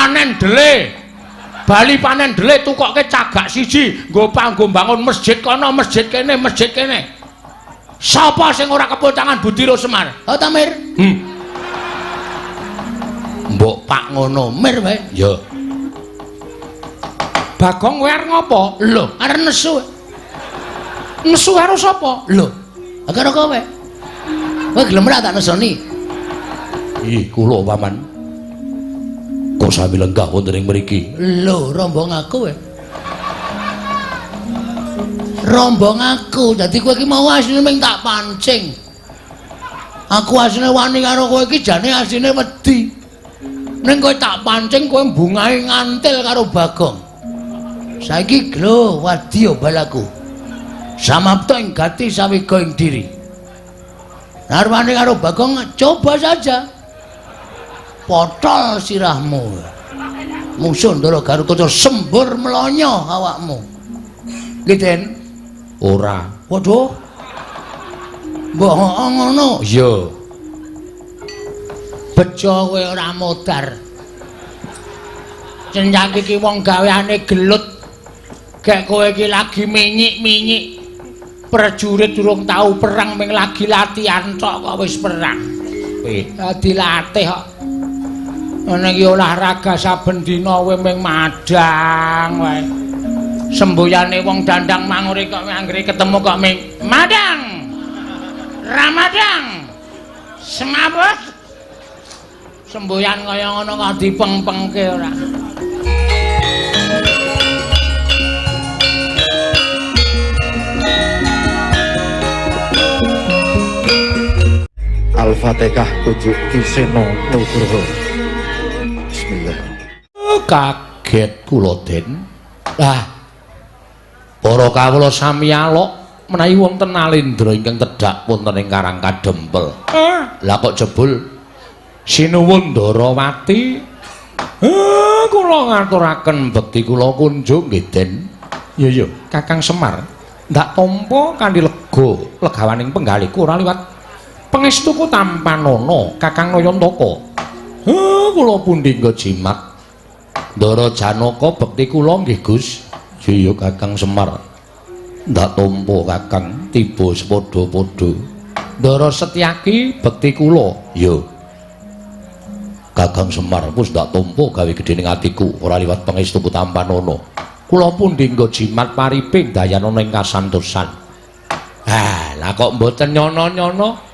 Panen dele. Bali panen dele tukokke cagak siji nggo panggo bangun masjid kono, masjid kene, masjid kene. Sapa sing ora kepul tangan Budi ro Semar? Oh ta Mir? Mbok pak ngono Mir wae. Ya. Bagong kowe arep ngopo? Lho, arep nesu. Nesu karo sapa? Lho, karo kowe. Kowe gelem ora tak nesoni? Ih, kula paman. Kok sami lenggah wonten ing mriki? Lho, rombong aku kowe. Rombong aku. Dadi kowe iki mau asline ming tak pancing. Aku asline wani karo kowe iki jane asline wedi. Ning kowe tak pancing kowe mbungahe ngantil karo Bagong. Saiki glo wadya balaku. Samapta ing gati sawiga ing diri. Narwane karo Bagong coba saja. Potol sirahmu. Musuh Ndara Garukaca sembur mlonyo awakmu. Nggih, Den? Ora. Waduh. Mbok ngono. Iya. Bejo kowe ora modar. Cencak iki wong gaweane gelut. Gek kowe iki lagi minyik-minyik. Prajurit durung tau perang ming lagi latihan tok kok wis perang. Piye? Dilatih kok. Ngene iki olahraga saben dina kowe ming madang wae. Semboyane wong dandang mangure kok anggere ketemu kok ming madang. Ramadang. Semaput. Semboyan kaya ngono kok dipeng-pengke ora. Al-Fatihah tujuk Ki Seno Nugroho. Bismillah. Kaget kula Den. Lah, para kawula sami alok menawi wonten Alendra ingkang tedhak wonten ing Karang Kadempel. Lah kok jebul sinuwun Ndarawati? Kula ngaturaken bekti kula kunjung nggih Den. Iya iya, Kakang Semar. Ndak tampa kanthi lega legawaning penggalihku ora liwat pangestuku tampanana Kakang Nayantaka. Kula pundi nggo jimat. Ndara Janaka bekti kula nggih Gus. Iya Kakang Semar. Ndak tampa Kakang tiba sepadha-padha. Ndara Setyaki bekti kula. Iya. Kakang Semar wis ndak tampa gawe gedhe ning atiku ora liwat pangestuku tampanana. Kula pundi nggo jimat paripe dayanana ing kasantosan. Ah, lah kok mboten nyono-nyono?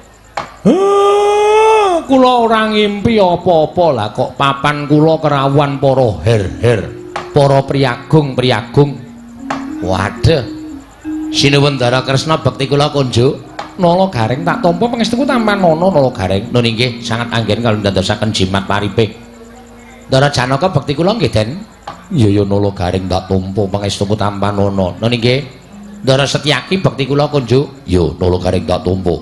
Kula ora ngimpi apa-apa lah kok papan kula kerawuhan para her-her, para priyagung-priyagung. Waduh. Sinuwun Ndara Kresna bekti kula kunjuk. Nala Gareng tak tampa pangestuku tampanana Nala Gareng. Nun inggih sangat anggen kalau ndadosaken jimat paripe. Ndara Janaka bekti kula nggih Den. Iya ya Nala Gareng tak tampa pangestuku tampanana. Nun inggih. Ndara Setyaki bekti kula kunjuk. Ya Nala Gareng tak tampa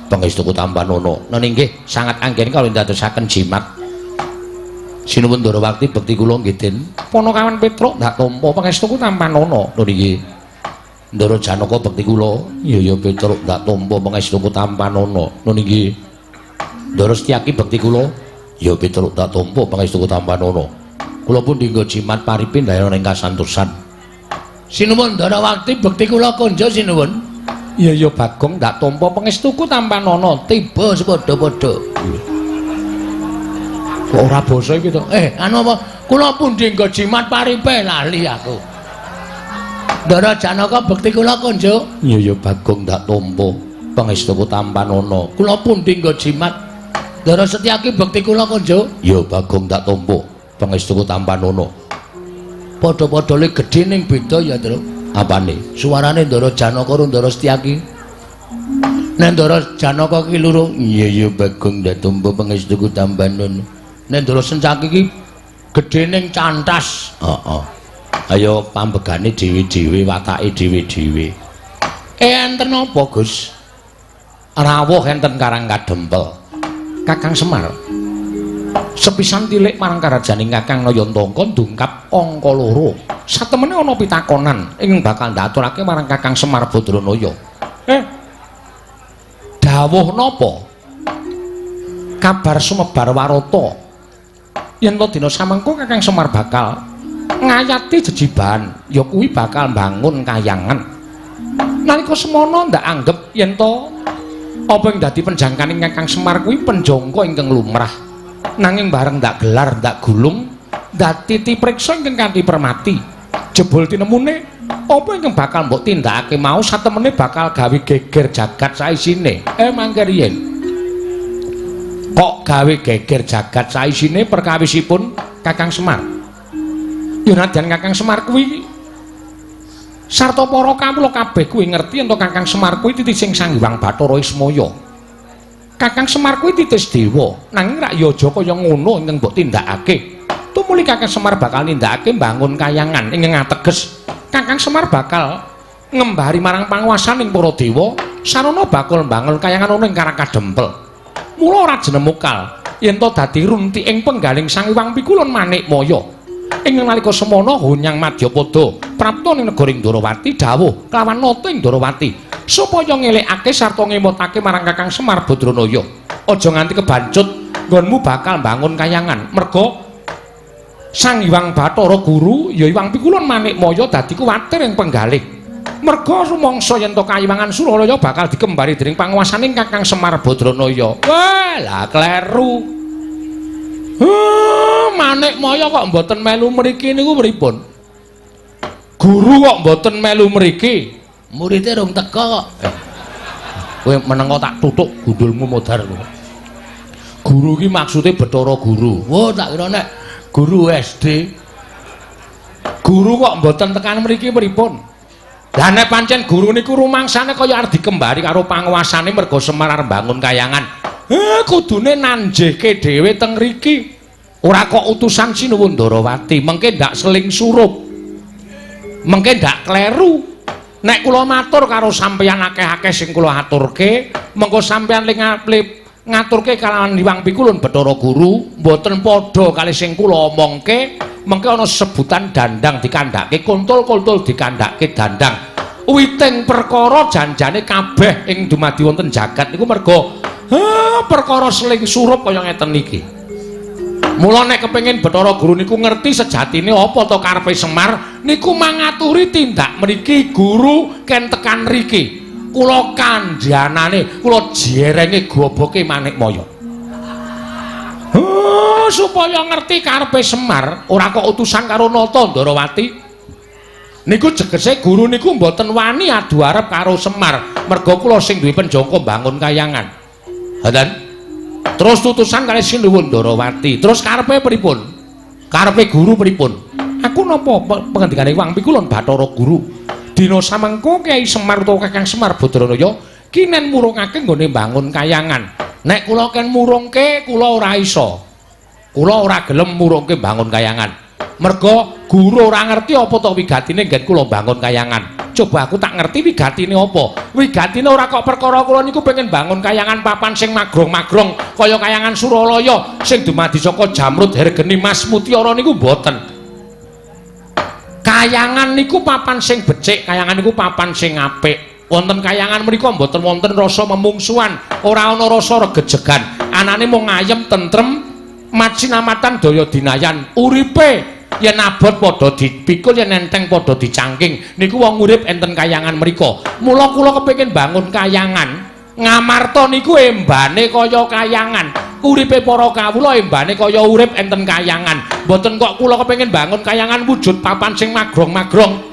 pangestuku tampanana. Nun inggih sangat anggen kalau ndadosaken jimat. Sinuwun Ndarawati bekti kula nggih Den. Ponokawan Petruk ndak tampa pangestuku tampanana. Nun inggih. Ndara Janaka bekti kula. Iya ya Petruk ndak tampa pangestuku tampanana. Nun inggih. Ndara Setyaki bekti kula. Ya Petruk ndak tampa pangestuku tampanana. Kula pun dinggo jimat paripe ndayana ing kasantosan. Sinuwun Ndarawati bekti kula konjo sinuwun. Iya ya Bagong ndak tampa pangestuku tampanana. Tiba sepadha-padha. Kok ora basa iki to? Anu apa? Kula pundi nggo jimat paripe lali aku. Ndara Janaka bekti kula konjo. Iya ya Bagong ndak tampa pangestuku tampanana. Kula pundi nggo jimat. Ndara Setyaki bekti kula konjo. Ya Bagong ndak tampa pangestuku tampanana. Padha-padha le gedhe ning beda ya, Tru. Apane? Suarane Ndara Janaka karo Ndara Setyaki. Nek Ndara Janaka ki loro, iya ya Bagong ndak tampa pangestuku tampanana. Nek Ndara Setyaki ki gedhe ning cantas. Heeh. Ayo pambegane dhewe-dhewe, watake dhewe-dhewe. Enten apa, Gus? Rawuh enten Karang Kadempel. Kakang Semar. Sepisan tilik marang karajaning Kakang Nayantaka ndungkap angka 2. Satemene ana pitakonan ing bakal ndaturake marang Kakang Semar Badranaya. Dawuh napa? Kabar sumebar warata. Yen to dina samengko Kakang Semar bakal ngayati jejibahan, ya kuwi bakal mbangun kayangan. Nalika semono ndak anggep yen to apa ing dadi penjangkaning Kakang Semar kuwi penjangka ingkang lumrah. Nanging bareng ndak gelar ndak gulung dadi tipriksa ingkang kanthi permati. Jebul tinemune apa ingkang bakal mbok tindakake mau satemene bakal gawe geger jagat saisine. Mangke riyin. Kok gawe geger jagat saisine perkawisipun Kakang Semar? Ya nadyan Kakang Semar kuwi sarta para kawula kabeh kuwi ngerti yen Kakang Semar kuwi titising Sang Hyang Bathara Ismaya. Kakang Semar kuwi titis dewa, nanging rak ya aja kaya ngono ingkang mbok tindakake. Tumuli Kakang Semar bakal nindakake mbangun kayangan ingkang ateges Kakang Semar bakal ngembari marang panguwasaning para dewa, sarana bakal mbangun kayangan ana ing Karang Kadempel. Mula ora jenemukal yen to dadi runti ing penggaling Sang Hyang Pikulun Manikmaya. Ing nalika semono Hunyang Madyapada prapta ning negara Ndrawati dawuh kelawan nata ing Ndrawati supaya ngelekake sarta ngemotake marang Kakang Semar Badranaya. Aja nganti kebancut nggonmu bakal mbangun kayangan merga Sang Hyang Bathara Guru ya Hyang Pikulun Manikmaya dadi kuwatir ing penggalih. Merga rumangsa yen to kayiwangan Suralaya bakal dikembari dening panguwasaning Kakang Semar Badranaya. Wah, lah kleru. Manikmaya kok mboten melu mriki niku pripun? Guru kok mboten melu mriki? Murite rung teka kok. Kowe menengo tak tutuk gundulmu modar kowe. Guru iki maksude Bathara Guru. Wah, tak kira nek guru SD. Guru kok mboten tekan mriki pripun? Lah nek pancen guru niku rumangsane kaya arep dikembari karo panguwasane merga Semar arep mbangun kayangan. Kudune nanjehke dhewe teng mriki. Ora kok utusan Sinuwun Ndrawati, mengke ndak seling surup. Mengke ndak kleru. Nek kula matur karo sampeyan akeh-akeh sing kula aturke, mengko sampeyan ngaturke kalawan Hyang Pikulun Bathara Guru, mboten padha kali sing kula omongke, mengke ana sebutan dandang dikandhake, kontol-kontol dikandhake dandang. Witing perkara janjane kabeh ing dumadi wonten jagat niku merga perkara seling surup kaya ngeten iki. Mula nek kepengin Bathara Guru niku ngerti sejatine apa to karepe Semar niku mangaturi tindak mriki guru ken tekan mriki. Kula kandhanane, kula jerenge goboke Manikmaya. Supaya ngerti karepe Semar, ora kok utusan karo Nata Ndrawati. Niku jegese guru niku mboten wani adu arep karo Semar, merga kula sing duwe penjangka mbangun kayangan. Ngoten. Terus tutusan kali Sinuwun Ndrawati. Terus karepe pripun? Karepe guru pripun? Aku napa pengendikane Hyang Pikulun Bathara Guru? Dina samengko Kyai Semar utawa Kakang Semar Badranaya kinen murungake nggone mbangun kayangan. Nek kula ken murungke kula ora iso. Kula ora gelem murungke mbangun kayangan. Merga guru ora ngerti apa to wigatine nggen kula mbangun kayangan. Coba aku tak ngerti wigatine apa. Wigatine ora kok perkara kula niku pengen bangun kayangan papan sing magrong-magrong kaya kayangan Suralaya sing dumadi saka jamrud hergeni mas mutiara niku mboten. Kayangan niku papan sing becik, kayangan niku papan sing apik. Wonten kayangan mriku mboten wonten rasa memungsuhan, ora ana rasa regejegan. Anane mung ayem tentrem, macinamatan daya dinayan, uripe yen abot padha dipikul, yen enteng padha dicangking. Niku wong urip enten kayangan mriku. Mula kula kepengin bangun kayangan. Ngamarta niku embane kaya kayangan. Uripe para kawula embane kaya urip enten kayangan. Mboten kok kula kepengin bangun kayangan wujud papan sing magrong-magrong.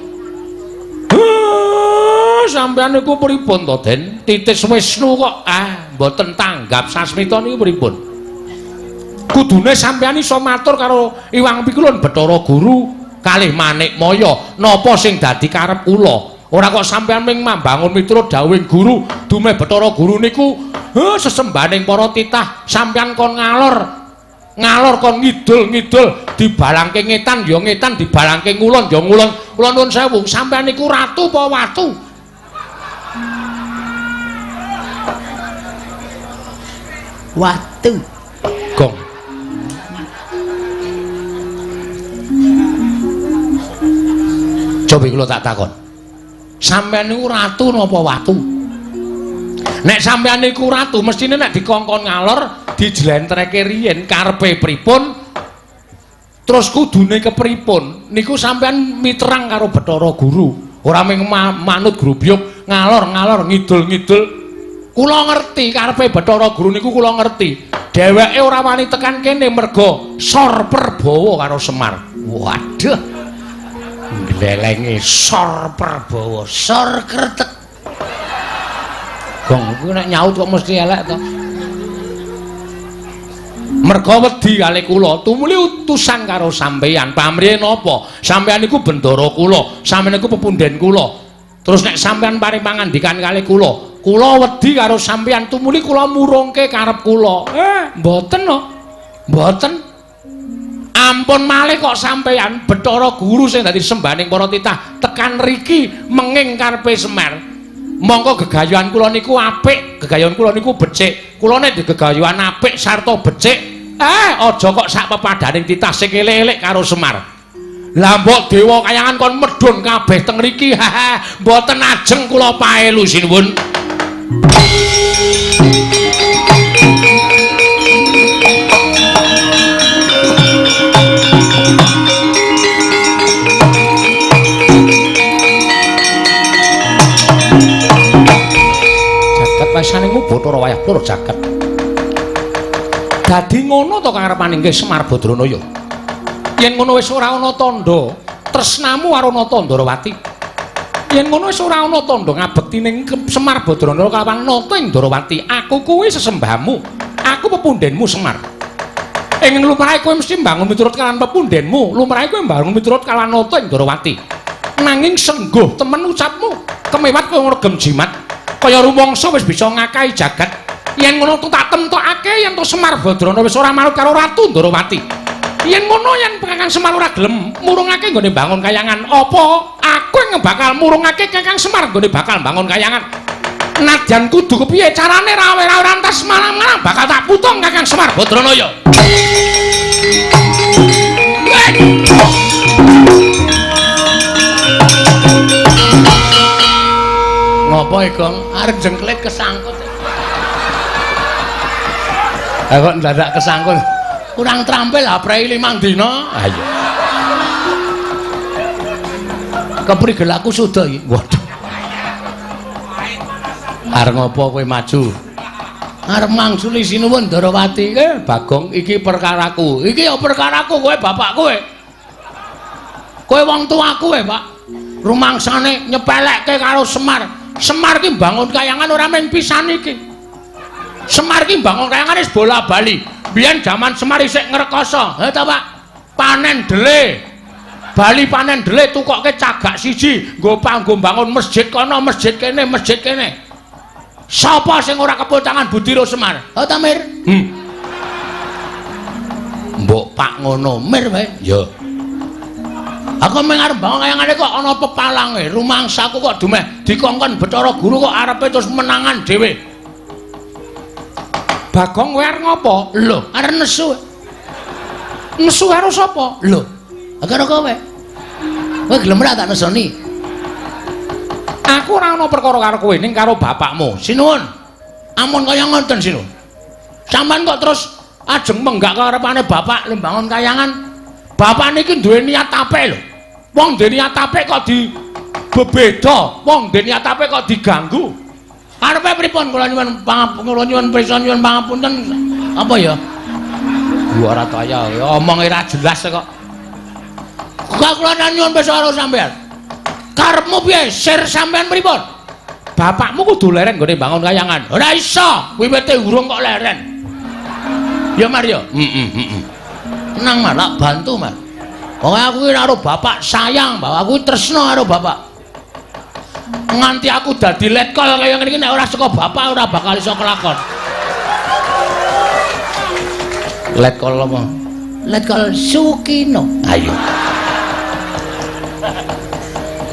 Sampeyan niku pripun to, Den? Titis Wisnu kok mboten tanggap sasmita niku pripun? Kudune sampeyan iso matur karo Hyang Pikulun Bathara Guru kalih Manikmaya napa sing dadi karep kula. Ora kok sampeyan ming mambangun miturut dawuhing guru, dumeh Bathara Guru niku sesembahaning para titah, sampeyan kon ngalor. Ngalor kon ngidul-ngidul, dibalangke ngetan ya ngetan, dibalangke ngulon ya ngulon. Kula nuwun sewu, sampeyan niku ratu apa watu? Watu. Gong. Coba kula tak takon. Sampeyan niku ratu napa watu? Nek sampeyan niku ratu, mestine nek dikongkon ngalor dijlentreke riyin karepe pripun? Terus kudune kepripun? Niku sampean miterang karo Bathara Guru. Ora mung manut grubyuk ngalor-ngalor ngidul-ngidul. Kula ngerti karepe Bathara Guru niku kula ngerti. Dheweke ora wani tekan kene merga sor perbawa karo Semar. Waduh. Glelenge sor perbawa, sor kretek. Gong kuwi nek nyaut kok mesti elek to. Merga wedi kalih kula, tumuli utusan karo sampeyan. Pamrihe napa? Sampeyan niku bendara kula, sampeyan niku pepunden kula. Terus nek sampeyan paring pangandikan kalih kula, kula wedi karo sampeyan tumuli kula murungke karep kula. Mboten no. Mboten. Ampun malih kok sampeyan Bathara Guru sing dadi sembahaning para titah tekan riki menging karepe Semar. Mongko gegayuhan kula niku apik, gegayuhan kula niku becik. Kula nek gegayuhan apik sarta becik, aja kok sak pepadaning titah sing elek-elek karo Semar. Lah mbok dewa kayangan kon medhun kabeh teng riki. Mboten ajeng kula paelu sinuwun. Wasaningmu Bathara wayah plur jagat. Dadi ngono to karepane nggih Semar Badranaya. Yen ngono wis ora ana tandha tresnamu karo Nata Ndarawati. Yen ngono wis ora ana tandha ngabekti ning Semar Badranaya kalawan Nata ing Ndarawati. Aku kuwi sesembahmu. Aku pepundenmu Semar. Ing lumrahe kowe mesti mbangun miturut kalawan pepundenmu, lumrahe kowe mbangun miturut kalawan Nata ing Ndarawati. Nanging sengguh temen ucapmu, kemewat kowe ngregem jimat. Kaya rumangsa wis bisa ngakahi jagat. Yen ngono tak temtokake yen to Semar Badrana wis ora manut karo Ratu Ndarawati. Yen ngono yen Kakang Semar ora gelem murungake nggone bangun kayangan, apa aku yang bakal murungake Kakang Semar nggone bakal bangun kayangan? Nadyan kudu kepiye carane rawe-rawe rantas malang-malang bakal tak putung Kakang Semar Badrana ya. Ngopo Gong? Arep jengklet kesangkut. Lah kok ndadak kesangkut? Kurang terampil aprei 5 dina. Ayo. Keprigel aku suda iki. Waduh. Arep ngopo kowe maju? Arep mangsuli sinuwun Ndarawati. Bagong iki perkaraku. Iki ya perkaraku kowe bapak kowe. Kowe wong tuaku kowe, Pak. Rumangsane nyepelekke karo Semar. Semar ki mbangun kayangan ora mung pisan iki. Semar ki mbangun kayangan wis bola-bali. Biyen jaman Semar isih ngrekoso. Ha ta, Pak? Panen dele. Bali panen dele tukokke cagak siji nggo panggo mbangun masjid kono, masjid kene, masjid kene. Sapa sing ora kepul tangan budi ro Semar? Ha ta, Mir? Mbok Pak ngono, Mir wae. Ya. Aku mung arep bangun kayangane kok ana pepalange, rumangsaku kok dumeh dikongkon Bathara Guru kok arepe terus menangan dhewe. Bagong kowe arep ngopo? Lho, arep nesu. Nesu karo sapa? Lho, karo kowe. Kowe gelem ora tak nesoni? Aku ora ana perkara karo kowe ning karo bapakmu. Sinuwun. Ampun kaya ngoten sinuwun. Sampeyan kok terus ajeng menggak karepane bapak le mbangun kayangan. Bapak niki duwe niat apik lho. Wong duwe niat apik kok di bebeda, wong duwe niat apik kok diganggu. Arepe pripun kula nyuwun kula nyuwun prisa nyuwun pangapunten apa ya? Ora kaya omong ora jelas kok. Kok kula nyuwun prisa karo sampean. Karepmu piye? Sir sampean pripun? Bapakmu kudu leren nggone bangun kayangan. Ora iso, wiwite urung kok leren. Ya Mar ya? Heeh. Tenang Mar, tak bantu Mar. Pokoke aku ki karo bapak sayang, bapak aku tresno karo bapak. Nganti aku dadi letkol kaya ngene iki nek ora saka bapak ora bakal iso kelakon. Letkol apa? Letkol Sukino. Ayo.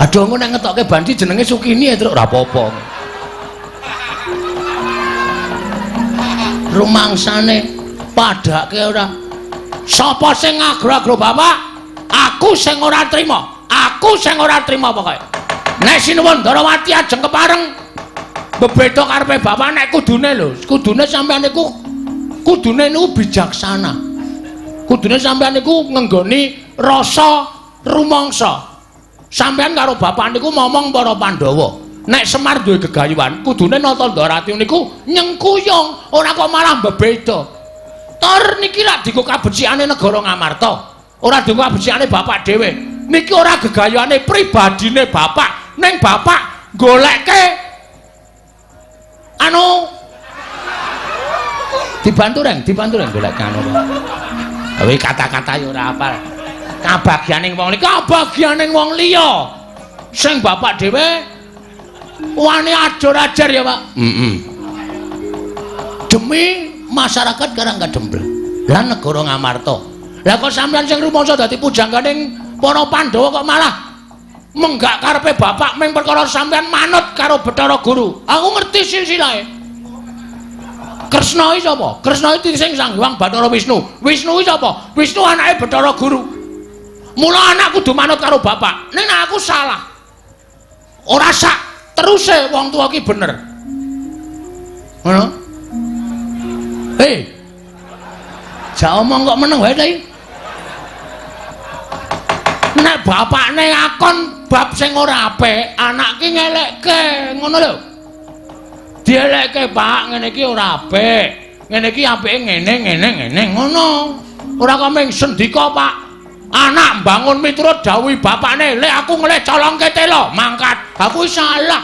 Aduh engko nek ngetokke banci jenenge Sukini ya, Truk. Ora apa-apa. Rumangsane padhake ora. Sapa sing ngagro-agro bapak? Aku sing ora trima. Aku sing ora trima pokoke. Nek sinuwun Ndarawati ajeng kepareng bebeda karepe bapak nek kudune lho, kudune sampeyan niku kudune niku bijaksana. Kudune sampean niku ngenggoni rasa rumangsa. Sampean karo bapak niku momong para Pandhawa. Nek Semar duwe gegayuhan, kudune Nata Ndorati niku nyengkuyung, ora kok malah bebeda. Tor niki rak dienggo kabecikane negara Ngamarta. Ora dienggo kabecikane bapak dhewe. Niki ora gegayuhane pribadine bapak, ning bapak golekke anu dibantu reng, dibantu reng golek anu. Kowe kata-kata ya ora hafal. Kabagyaning wong liya, kabagyaning wong liya. Sing bapak dhewe wani ajur-ajar ya, Pak. Heeh. Demi masyarakat Karang Kadempel lan negara Ngamarta. Lah kok sampeyan sing rumangsa dadi pujangganing para Pandhawa kok malah menggak karepe bapak ming perkara sampeyan manut karo Bathara Guru. Aku ngerti silsilahe. Kresna iki sapa? Kresna iki sing Sang Hyang Bathara Wisnu. Wisnu iki sapa? Wisnu anake Bathara Guru. Mula anak kudu manut karo bapak. Ning aku salah. Ora sak teruse wong tuwa ki bener. Ngono? Hei. Jak omong kok meneng wae ta iki? Nek bapakne akon bab sing ora apik, anak ki ngelekke, ngono lho. Dielekke, Pak, ngene iki ora apik. Ngene iki apike ngene ngene ngene ngono. Ora kok mung sendika, Pak. Anak mbangun miturut dawuhe bapakne, "Lek aku ngelih colongke telo, mangkat." Aku salah.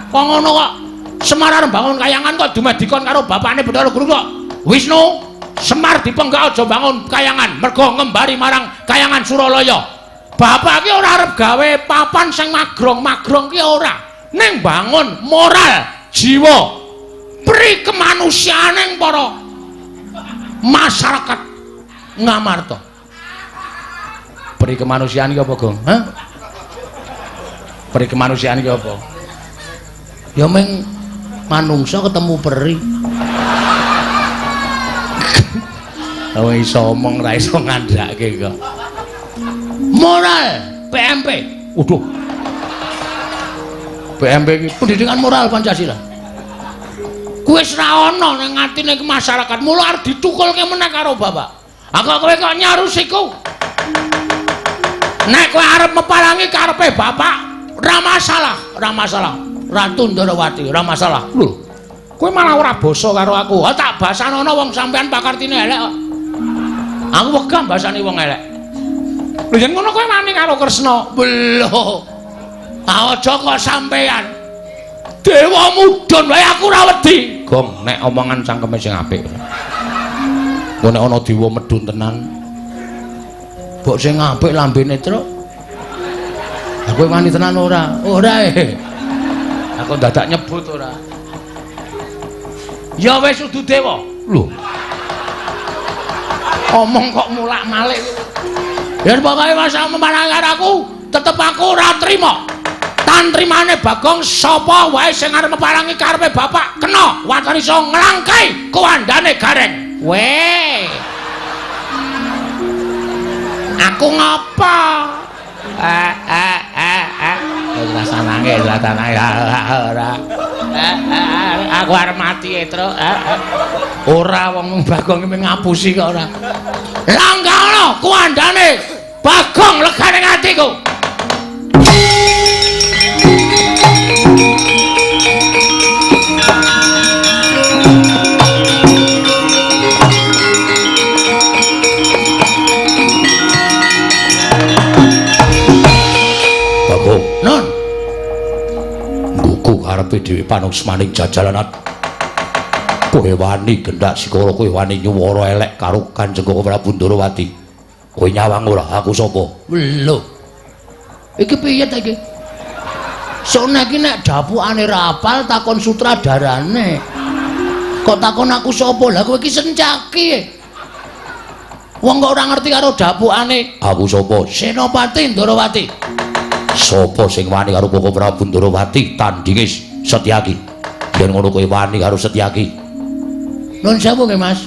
Kok ngono kok Semar arep bangun kayangan kok dumeh dikon karo bapakne Bathara Guru kok. Wisnu, Semar dipenggak aja bangun kayangan mergo ngembari marang kayangan Suralaya. Bapak ki ora arep gawe papan sing magrong-magrong ki ora. Ning bangun moral, jiwa, pri kemanusiaaning para masyarakat Ngamarta. Pri kemanusiaan ki apa, Gong? Hah? Pri kemanusiaan ki apa? Ya meng manungsa ketemu peri. Oh, iso omong ra iso ngandhake kok. Moral PMP. Waduh. PMP ki Pendidikan Moral Pancasila. Kuwi wis ra ana ning atine masyarakat. Mula arep ditukulke meneh karo bapak. Aku kowe kok nyarusiku. Nek kowe arep meparangi karepe bapak, ora masalah, ora masalah. Ratu Ndorowati, ora masalah. Lho. Kowe malah ora basa karo aku. Ha tak basanono wong sampean pakartine elek kok. Aku wegah basani wong elek. Lho yen ngono kowe wani karo Kresna. Lho. Aja kok sampean. Dewa mudhun wae aku ora wedi. Gong, nek omongan cangkeme sing apik. Engko nek ana dewa medhun tenan. Mbok sing apik lambene, Truk. Lah kowe wani tenan ora? Ora e. Aku dadak nyebut ora. Ya wis udu dewa. Lho. Omong kok mulak-malik. Ya pokoke masa memarang karo aku, tetep aku ora trima. Tantrimane Bagong sapa wae sing arep meparangi karepe bapak kena waton iso nglangkai kuwandane Gareng. Weh. Aku ngapa? Ora sanange, ora tanange, ora. Aku arep mati, Truk. Ora wong Bagong iki ngapusi kok ora. Langga ana kuwandane Bagong legane atiku. Bagong, Non. Ngguku karepe dhewe panuksmaning jajalanan. Kowe wani gendak sikara, kowe wani nyuwara elek karo Kanjeng Prabu Ndorowati. Kowe nyawang ora aku sapa? Lho. Iki piye ta iki? Sone iki nek dapukane ra apal takon sutradarane. Kok takon aku sapa? Lah kowe iki sencaki. Wong kok ora ngerti karo dapukane. Aku sapa? Senopati Ndorowati. Sapa sing wani karo Koko Prabu Ndorowati tandinge Setyaki? Yen ngono kowe wani karo Setyaki. Nuwun sewu nggih, Mas.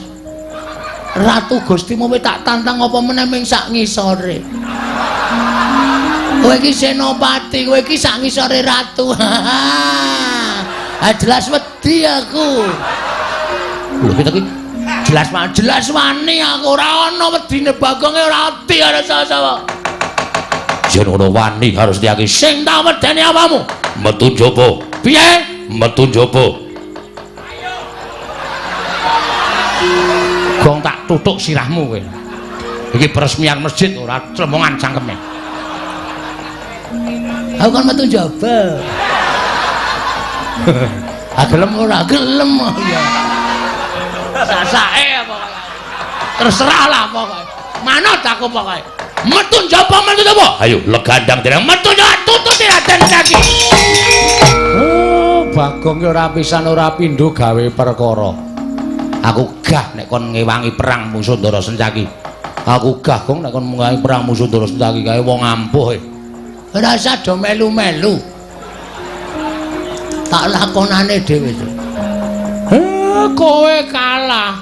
Ratu Gustimu tak tantang apa meneh ming sak ngisore. Kowe iki senopati, kowe iki sak ngisore ratu. Ah jelas wedi aku. Lho kita iki Jelas jelas wani aku ora ana wedine Bagonge ora wedi karo sapa-sapa. Yen ngono wani karo Setyaki. Sing tak wedeni apamu? Metu njaba. Piye? Metu njaba. Gong tak tutuk sirahmu kowe. Iki peresmian masjid ora clemongan cangkeme. Aku kan metu njaba. Ah gelem ora gelem ya. Sasake pokoke. Terserah lah pokoke. Manut aku pokoke. Metu njaba, metu njaba. Ayo legandang dereng metu njaba tututi Raden Setyaki. Oh, Bagong ki ora pisan ora pindho gawe perkara. Aku gah nek kon ngewangi perang musuh Ndara Sencaki. Aku gah gong nek kon ngewangi perang musuh Ndara Sencaki kae wong ampuh e. Ora usah do melu-melu. Tak lakonane dhewe. Kowe kalah.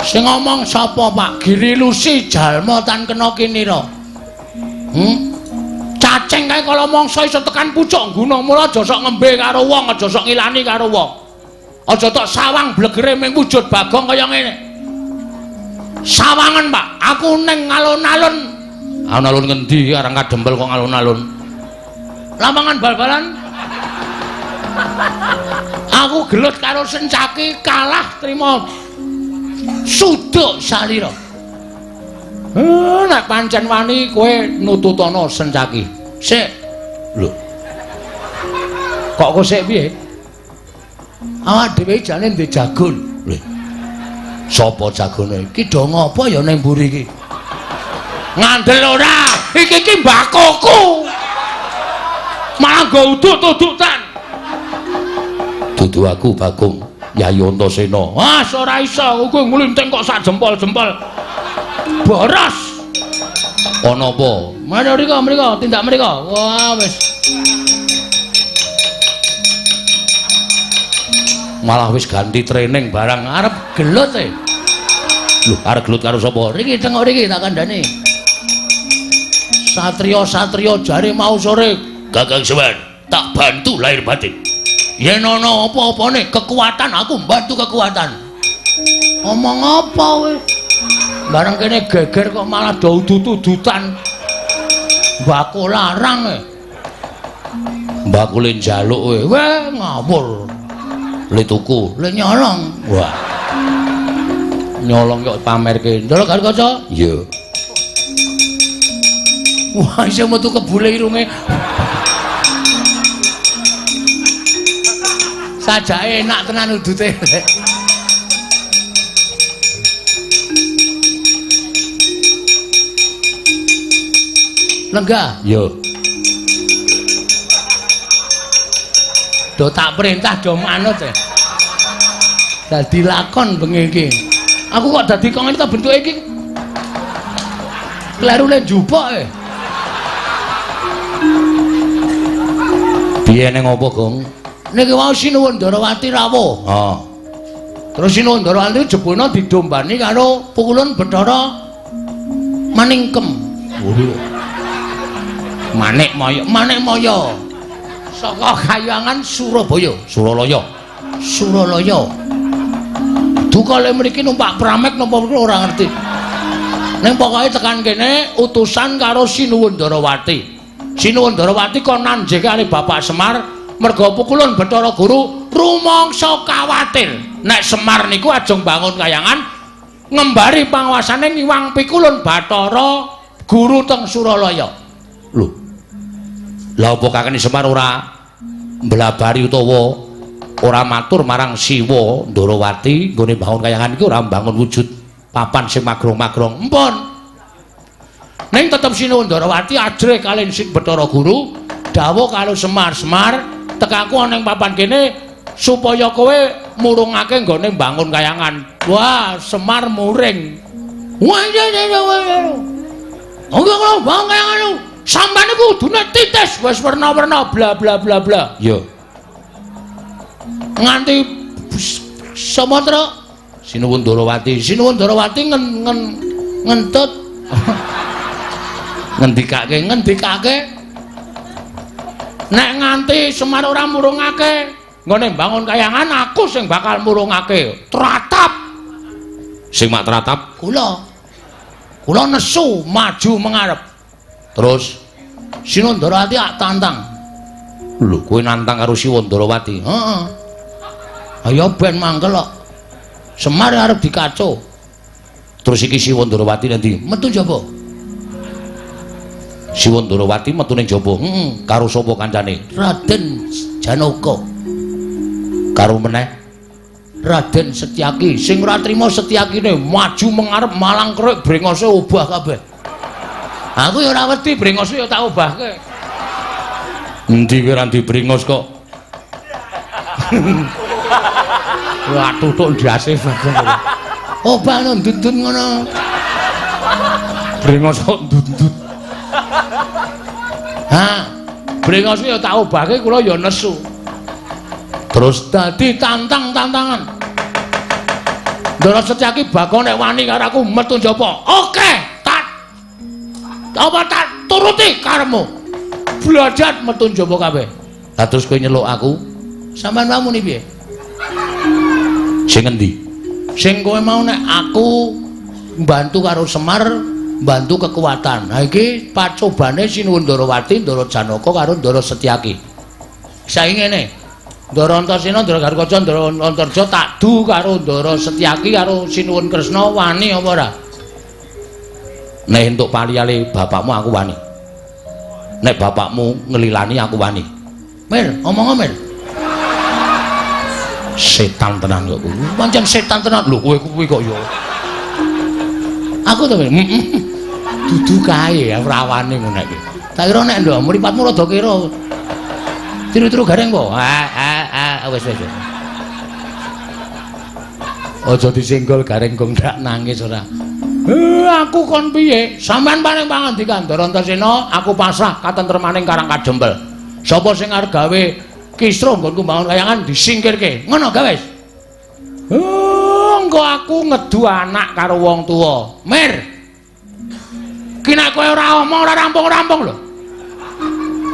Sing ngomong sapa, Pak? Giri Lusi jalma tan kena kinira. Cacing kae kala mangsa iso tekan pucuk ngguna, mula aja sok ngembe karo wong, aja sok ngilani karo wong. Aja tok sawang blegere ming wujud Bagong kaya ngene. Sawangan, Pak. Aku ning alun-alun. Alun-alun ngendi arang kadempel kok alun-alun? Lapangan bal-balan. Aku gelut karo Sencaki kalah trima suduk salira. Nek pancen wani kowe nututana Sencaki. Sik. Lho. Kok kowe sik piye? Awak dhewe jane ndek jagon. Lho. Sapa jagone? Iki do ngopo ya ning mburi iki? Ngandel ora? Iki iki mbakoku. Malah nggo udut-udutan. Dudu aku Bagong Yayi Antasena. Ah, ora iso, kowe nglinting kok sak jempol-jempol. Boros. Ana apa? Mari mriko, mriko, tindak mriko. Wah, wis. Malah wis ganti training barang arep gelut e. Lho, arep gelut karo sapa? Riki tengok riki tak kandhane. Satria-satria jare mau sore, Kakang Semar, tak bantu lahir batin. Yen ana apa-apane kekuatan aku mbantu kekuatan. Omong apa kowe? Bareng kene geger kok malah do udut-udutan. Mbako larang e. Mbako le njaluk kowe. Weh ngawur. Le tuku, le nyolong. Wah. Nyolong kok pamerke. Ndelok karo kaca? Iya. Wah, iso metu kebule irunge. Sajake enak tenan udute. Lenggah. Iya. Do tak perintah do manut e. Dadi lakon bengi iki. Aku kok dadi kok ngene ta bentuke iki. Kleru le njupuk e. Piye ning apa, Gong? Niki wau Sinuwun Ndarawati rawuh. Heeh. Terus Sinuwun Ndarawati jebulna didombani karo Pukulun Bathara Maningkem. Manik Maya, Manik Maya. Saka Kayangan Surabaya, Suralaya. Suralaya. Duka le mriki numpak pramek napa ora ngerti. Ning pokoke tekan kene utusan karo Sinuwun Ndarawati. Sinuwun Ndarawati kon nanjeke karo Bapak Semar merga Pukulun Bathara Guru rumangsa kawatir nek Semar niku ajeng bangun kayangan ngembari panguasane ngiwang Pikulun Bathara Guru teng Suralaya. Lho. Lah apa kakene Semar ora mblabari utawa ora matur marang Siwa Ndarawati nggone bangun kayangan iki ora mbangun wujud papan sing magrong-magrong. Empun. Ning tetep Sinuwun Ndarawati ajrih kaliyan Sing Bathara Guru dawuh karo Semar, Semar tekaku ana ing papan kene supaya kowe murungake nggone mbangun kayangan. Wah, Semar muring. Wah, iya iya iya. Oke, kalau bangun kayangan sampean iku kudune titis wis werna-werna bla bla bla bla. Iya. Nganti Sumatera Sinuwun Ndarawati, Sinuwun Ndarawati ngentut ngendikake, ngendikake nek nganti Semar ora murungake nggone mbangun kayangan aku sing bakal murungake. Tratap. Sing mak tratap kula. Kula nesu maju mengarep. Terus Sinuwun Ndarawati ak tantang. Lho, kowe nantang karo Sinuwun Ndarawati? Heeh. Ayo ben mangkel kok. Semar arep dikaco. Terus iki Sinuwun Ndarawati nanti metu jaba. Sinuwun Ndarawati metu ning jaba. Heeh. Karo sapa kancane? Raden Janaka. Karo meneh Raden Setyaki. Sing ora trima Setyakine maju mengarep malang kerik brengose obah kabeh. Aku ya ora wedi brengose ya tak obahke. Endi kowe ora ndi brengos kok? Wah, tutuk ndase bagong. Obah no ndut-ndut ngono. Brengos kok ndut-ndut. Ha, brengose ya tak obahke kula ya nesu. Terus dadi tantang-tantangan. Ndara Setyaki bakal nek wani karo aku metu njaba. Oke, tak apa tak turuti karepmu. Blajat metu njaba kabeh. Lah terus kowe nyeluk aku? Sampeyan wae muni piye? Sing endi? Sing kowe mau nek aku mbantu karo Semar, mbantu kekuatan. Ha iki pacobane Sinuwun Ndarawati, Ndara Janaka karo Ndara Setyaki. Saiki ngene. Ndara Antasena, Ndara Garukaca, Ndara Antarja tak du karo Ndara Setyaki karo Sinuwun Kresna wani apa ora? Nek entuk paliyale bapakmu aku wani. Nek bapakmu ngelilani aku wani. Mir, omong Mir. Setan tenan kok kuwi. Pancen setan tenan. Lho kowe kuwi kok ya. Aku to, Mir. Dudu kae ora wani ngono iki. Tak kira nek ndok mripatmu rada kira. Tiru-tiru gareng kok. Ah, wis wis. Aja disenggol gareng gong ndak nangis ora. Aku kon piye? Sampeyan paring pangandikan Ndara Antasena, aku pasrah katentremaning Karang Kadempel. Sapa sing arep gawe kisruh nggonku mbangun kayangan disingkirke. Ngono gawe wis. Engko aku ngedu anak karo wong tuwa. Mir. Ki nek kowe ora omong ora rampung-rampung lho.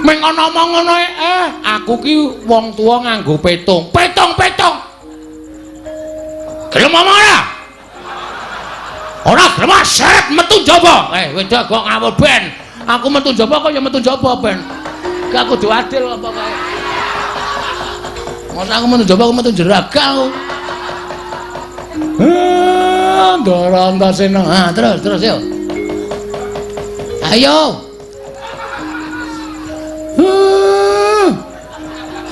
Ming ana omong ngono aku ki wong tuwa nganggo petung. Petung-petung. Gelem omong ora? Ora gelem seret metu njaba. Wedok kok ngawur ben. Aku metu njaba kok ya metu njaba ben. Gak kudu adil apa kae. Masa aku metu njaba aku metu jeraga aku. Ndara Antasena. Ha, terus terus yo. Ayo.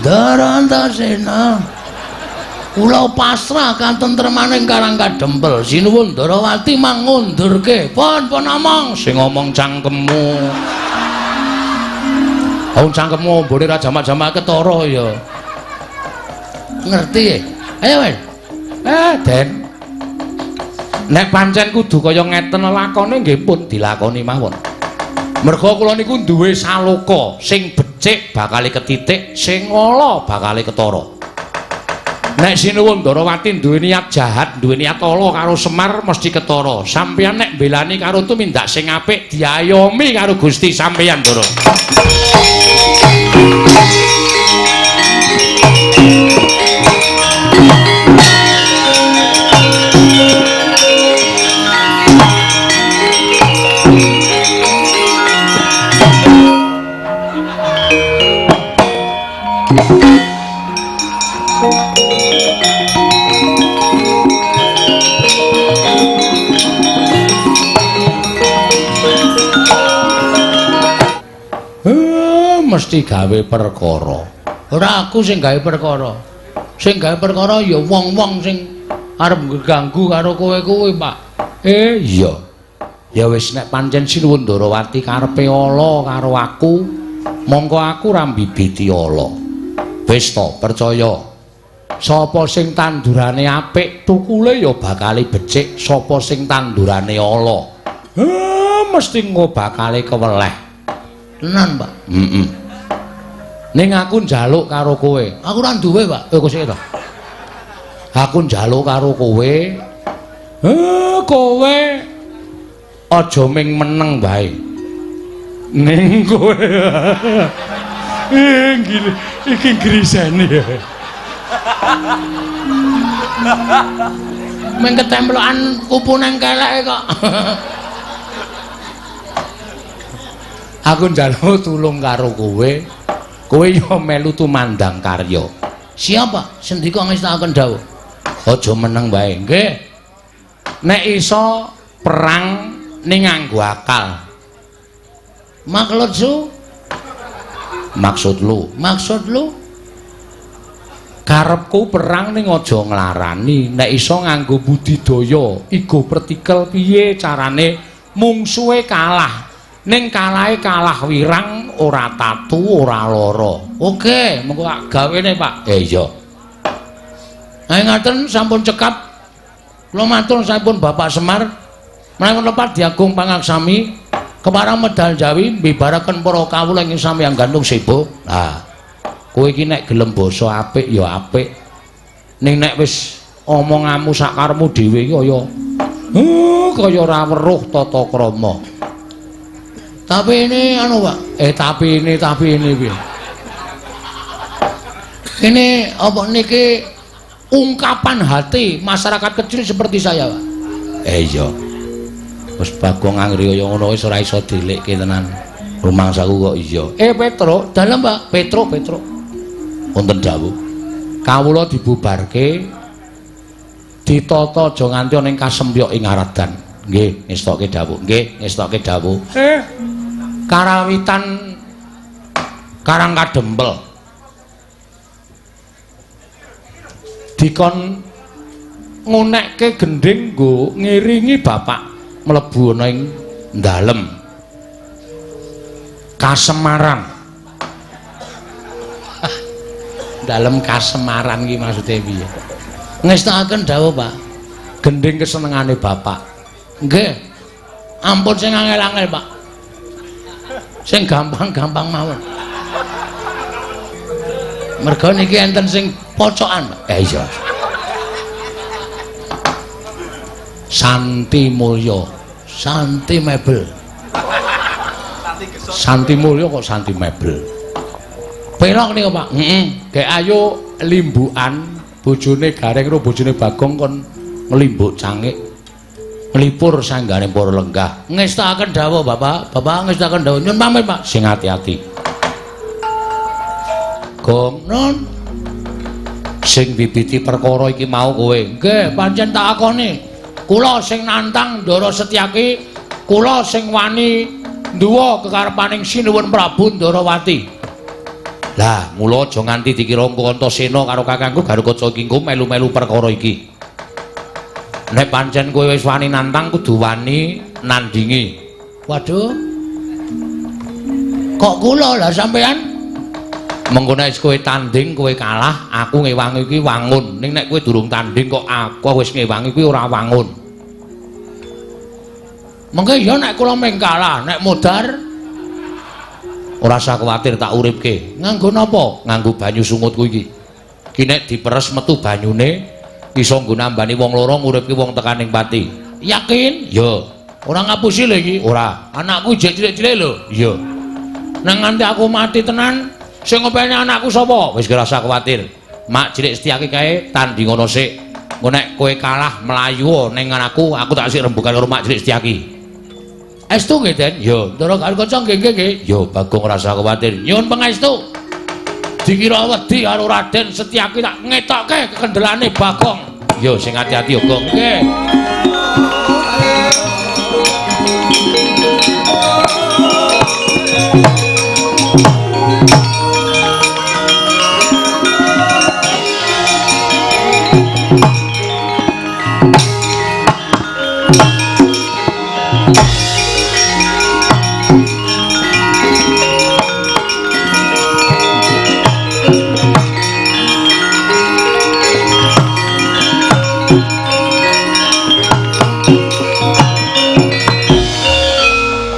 Ndara Antasena. Kula pasrah katentremaning Karang Kadempel. Sinuwun Ndarawati mangundurke. Pun pun omong. Sing ngomong cangkemmu. Wong cangkemmu ombone ra jamak-jamak ketara ya. Ngerti? Ayo wis. Den. Nek pancen kudu kaya ngeten lakone nggih pun dilakoni mawon. Merga kula niku duwe saloka sing becik bakale ketitik, sing ala bakale ketara. Nek Sinuwun Ndarawati duwe niat jahat, duwe niat ala karo Semar mesti ketara. Sampeyan nek mbelani karo tumindak sing apik diayomi karo Gusti sampeyan, Ndara. Mesti gawe perkara. Ora aku sing gawe perkara. Sing gawe perkara ya wong-wong sing arep ngganggu karo kowe kuwi, Pak. Iya. Ya wis nek pancen Sinuwun Ndarawati karepe ala karo aku, mongko aku ora mbibiti ala. Wis to, percaya. Sapa sing tandurane apik, tukule ya bakale becik. Sapa sing tandurane ala, mesti engko bakale keweleh. Tenan, Pak. Heeh. Ning aku njaluk karo kowe. Aku ora duwe, Pak. Kok sik to. Aku njaluk karo kowe. Kowe aja ming meneng wae. Ning kowe. Iki grisene. Mung ketemplokan kupu nang keleke kok. Aku njaluk tulung karo kowe. Kowe yo melu tumandang karya. Siapa? Sendika ngestakaken dawuh. Aja meneng wae. Nggih. Nek iso perang ning nganggo akal. Maksud su? Maksud lu? Maksud lu? Karepku perang ning aja nglarani, nek iso nganggo budidaya, igo pertikel piye carane mungsuhe kalah. Ning kalahe kalah wirang, ora tatu, ora lara. Oke, mengko tak gawene, Pak. Iya. Nah, ngaten sampun cekap. Kula matur sampun Bapak Semar. Menawi lepat diagung pangaksami keparang medal Jawi mbibaraken para kawula ing samyang gantung sebo. Lah, kowe iki nek gelem basa apik ya apik. Ning nek wis omonganmu sakarepmu dhewe iki kaya kaya ora weruh tata krama. Tapi ini anu, Pak. Tapi ini piye? Ini apa niki ungkapan hati masyarakat kecil seperti saya, Pak. Iya. Wis Bagong anggere kaya ngono wis ora iso dilikke tenan. Rumangsaku kok iya. Petro, dalem, Pak. Petro. Wonten dawuh. Kawula dibubarke ditata aja nganti ana ing kasempyok ing Aradan. Nggih, ngestokke dawuh. Nggih, ngestokke dawuh. Karawitan Karang Kadempel. Dikon ngunekke gendhing nggo ngiringi bapak mlebu ana ing dalem Kasemaran. Dalem Kasemaran iki maksude piye? Ngestakaken dawuh, Pak. Gendhing kesenengane bapak. Nggih. Ampun sing angel-angel, Pak. Sing gampang-gampang mawon. Merga niki enten sing pocokan, Pak. Iya. Santi Mulya, Santi Mebel. Santi Mulya kok Santi Mebel. Pelok niku, Pak. Heeh. Gek ayo limbukan bojone Gareng karo bojone Bagong kon nglimbuk cangik. Nglipur sanggane para lenggah. Ngestakaken dawuh, Bapak. Bapak ngestakaken dawuh. Nyun pamit, Pak. Sing ati-ati. Gong, nun. Sing bibiti perkara iki mau kowe. Nggih, pancen tak akoni. Kula sing nantang Ndara Setyaki, kula sing wani nduwa kekarepaning Sinuwun Prabu Ndarawati. Lah, mula aja nganti dikira engko Antasena karo kakangku Garukaca iki engko melu-melu perkara iki. Nek pancen kowe wis wani nantang kudu wani nandingi. Waduh. Kok kula lah sampean? Mengko nek kowe tanding kowe kalah, aku ngewangi kuwi wangun. Ning nek kowe durung tanding kok aku wis ngewangi kuwi ora wangun. Mengko ya nek kula meng kalah, nek modar ora usah kuwatir tak uripke. Nganggo napa? Nganggo banyu sungutku iki. Ki nek diperes metu banyune iso nggo nambani wong loro nguripke wong tekaning pati. Yakin? Ya. Ora ngapusi lho iki. Ora. Anakku jek cilik-cilik lho. Iya. Nang nganti aku mati tenan, sing ngopeni anakku sapa? Wis ora usah kuwatir. Mak cilik Setyaki kae tanding ngono sik. Engko nek kowe kalah mlayu ning aku, aku tak sik rembugan karo Mak cilik Setyaki. Estu nggih, Den? Ya. Ndara Garukaca nggih nggih nggih. Ya, Bagong ora usah kuwatir. Nyuwun pangestu. Dikira wedi karo Raden Setyaki tak ngetokke kekendelane Bagong. Ya, sing ati-ati ya, Gong. Nggih.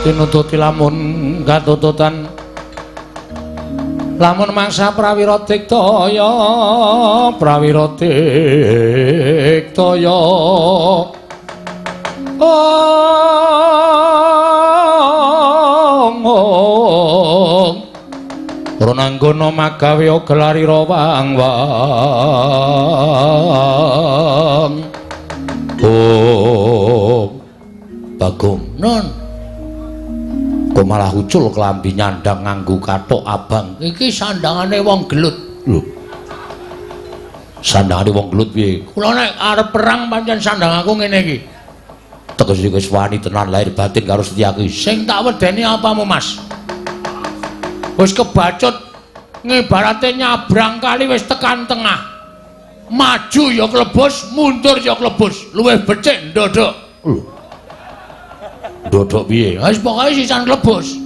Tinututi lamun katututan lamun mangsa prawira diktaya prawira diktaya ong Ronanggana magawe gelarira wang wang. Bagong. Bagong. Nun. Kok malah ucul klambi nyandang nganggo kathok abang. Iki sandangane wong gelut. Lho. Sandangane wong gelut piye? Kula nek arep perang pancen sandang aku ngene iki. Tegese wis wani tenan lahir batin karo Setyaki. Sing tak wedeni apamu, Mas? Wis kebacut ngibarate nyabrang kali wis tekan tengah. Maju ya klebus, mundur ya klebus. Luwih becik ndodok. Lho. Ndodok piye? Wis pokoke sisan klebus.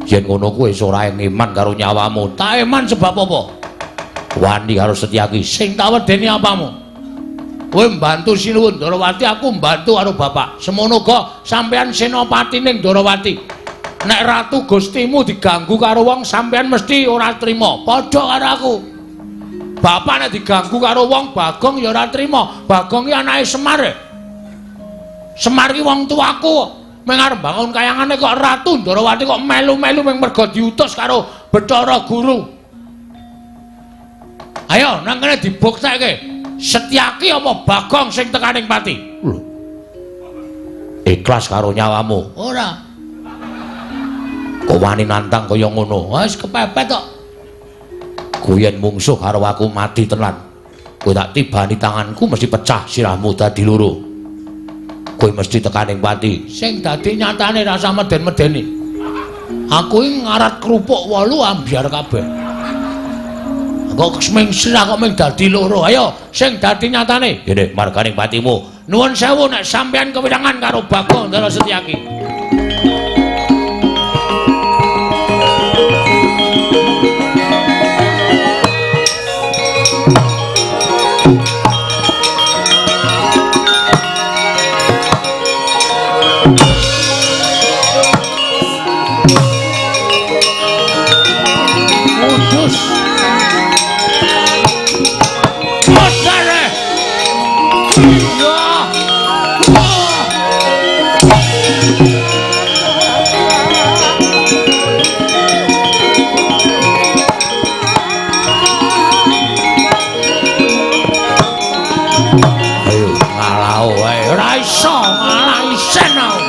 Yen ngono kuwi wis ora eman karo nyawamu. Tak eman sebab apa? Wani karo Setyaki. Sing tak wedeni apamu? Kowe mbantu Sinuwun Ndorowati, aku mbantu karo bapak. Semono uga sampeyan senopati ning Ndorowati. Nek ratu Gustimu diganggu karo wong, sampeyan mesti ora trima. Padha karo aku. Bapak nek diganggu karo wong, Bagong ya ora trima. Bagong ki anake Semar. Semar ki wong tuaku. Meng arep bangun kayangane kok Ratu Ndorowati kok melu-melu meng merga diutus karo Bathara Guru. Ayo nang kene dibuktekke. Setyaki apa Bagong sing tekaning pati? Lho. Ikhlas karo nyawamu? Ora. Kok wani nantang kaya ngono? Wis kepepet kok. Kuwi yen mungsuh karo aku mati tenan. Kowe tak tibani tanganku mesti pecah sirahmu dadi loro. Kowe mesti tekaning pati. Sing dadi nyatane rasa meden-medeni. Aku iki ngarat kerupuk 8 ambyar kabeh. Kok ming sirah kok ming dadi loro. Ayo sing dadi nyatane. Ngene marganing patimu. Nuwun sewu nek sampeyan kewirangan karo Bagong Ndara Setyaki. Kudus. Ayo ngalah wae. Ora iso, malah isen aku.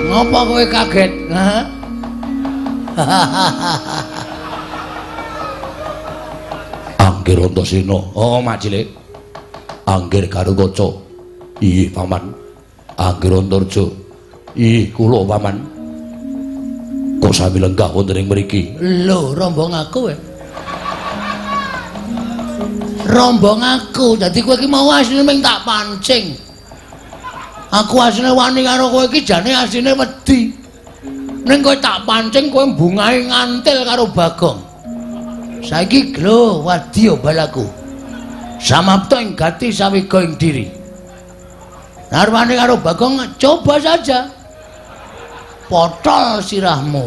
Ngapa kowe kaget? Hah? Anggir Antasena. Oh, Mak Cilik. Anggir Garukaca. Iya, Paman. Anggir Antarja. Iya, kula Paman. Kok sami lenggah wonten ing mriki? Lho, rombong aku. Rombong aku. Dadi kowe iki mau asline ming tak pancing. Aku asline wani karo kowe iki jane asline wedi. Ning kowe tak pancing kowe mbungahe ngantil karo Bagong. Saiki glo wadya balaku. Samapta ing gati sawiga ing diri. Narwane karo Bagong coba saja. Potol sirahmu.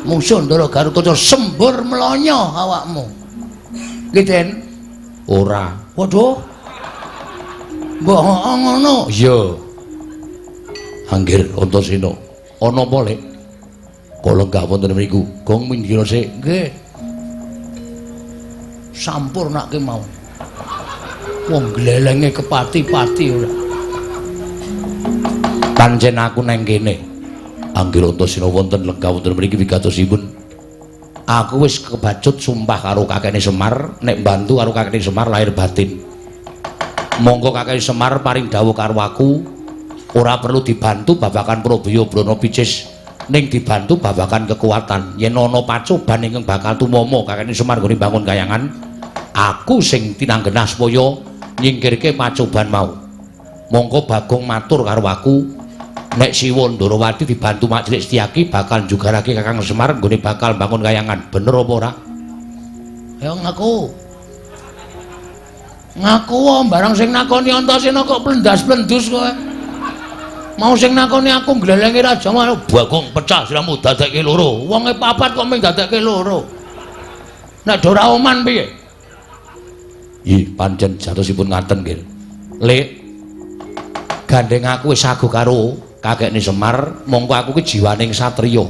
Mungsuh Ndara Garukaca sembur mlonyo awakmu. Nggih, Den? Ora. Waduh. Mbok ngono. Iya. Anggir Antasena. Ana apa, Lek? Kok lenggah wonten mriku? Gong minggir sik. Nggih. Sampurnake mau. Wong glelenge kepati-pati ora. Pancen aku nang kene. Anggir Antasena wonten lenggah wonten mriki wigatosipun. Aku wis kebacut sumpah karo kakekne Semar, nek mbantu karo kakekne Semar lahir batin. Monggo kakek Semar paring dawuh karo aku, ora perlu dibantu babagan Probaya Brana Picis, ning dibantu babagan kekuatan. Yen ana pacoban ingkang bakal tumama kakekne Semar nggone bangun kayangan, aku sing tinanggenah supaya nyingkirke pacoban mau. Monggo Bagong matur karo aku, Nek Siwa Ndarawati dibantu Mak Cilik Setyaki bakal njugarake Kakang Semar nggone bakal bangun kayangan. Bener apa ora? Ayo ngaku. Ngaku wae barang sing nakoni Antasena kok plendas-plendus kowe. Mau sing nakoni aku nglelengi raja mau Bagong pecah siramu dadekke loro. Wonge papat kok mung dadekke loro. Nek do ora oman piye? Ih, pancen jatosipun ngaten nggih. Lek gandeng aku wis sago karo kakekne Semar, mongko aku ki jiwaning satriya.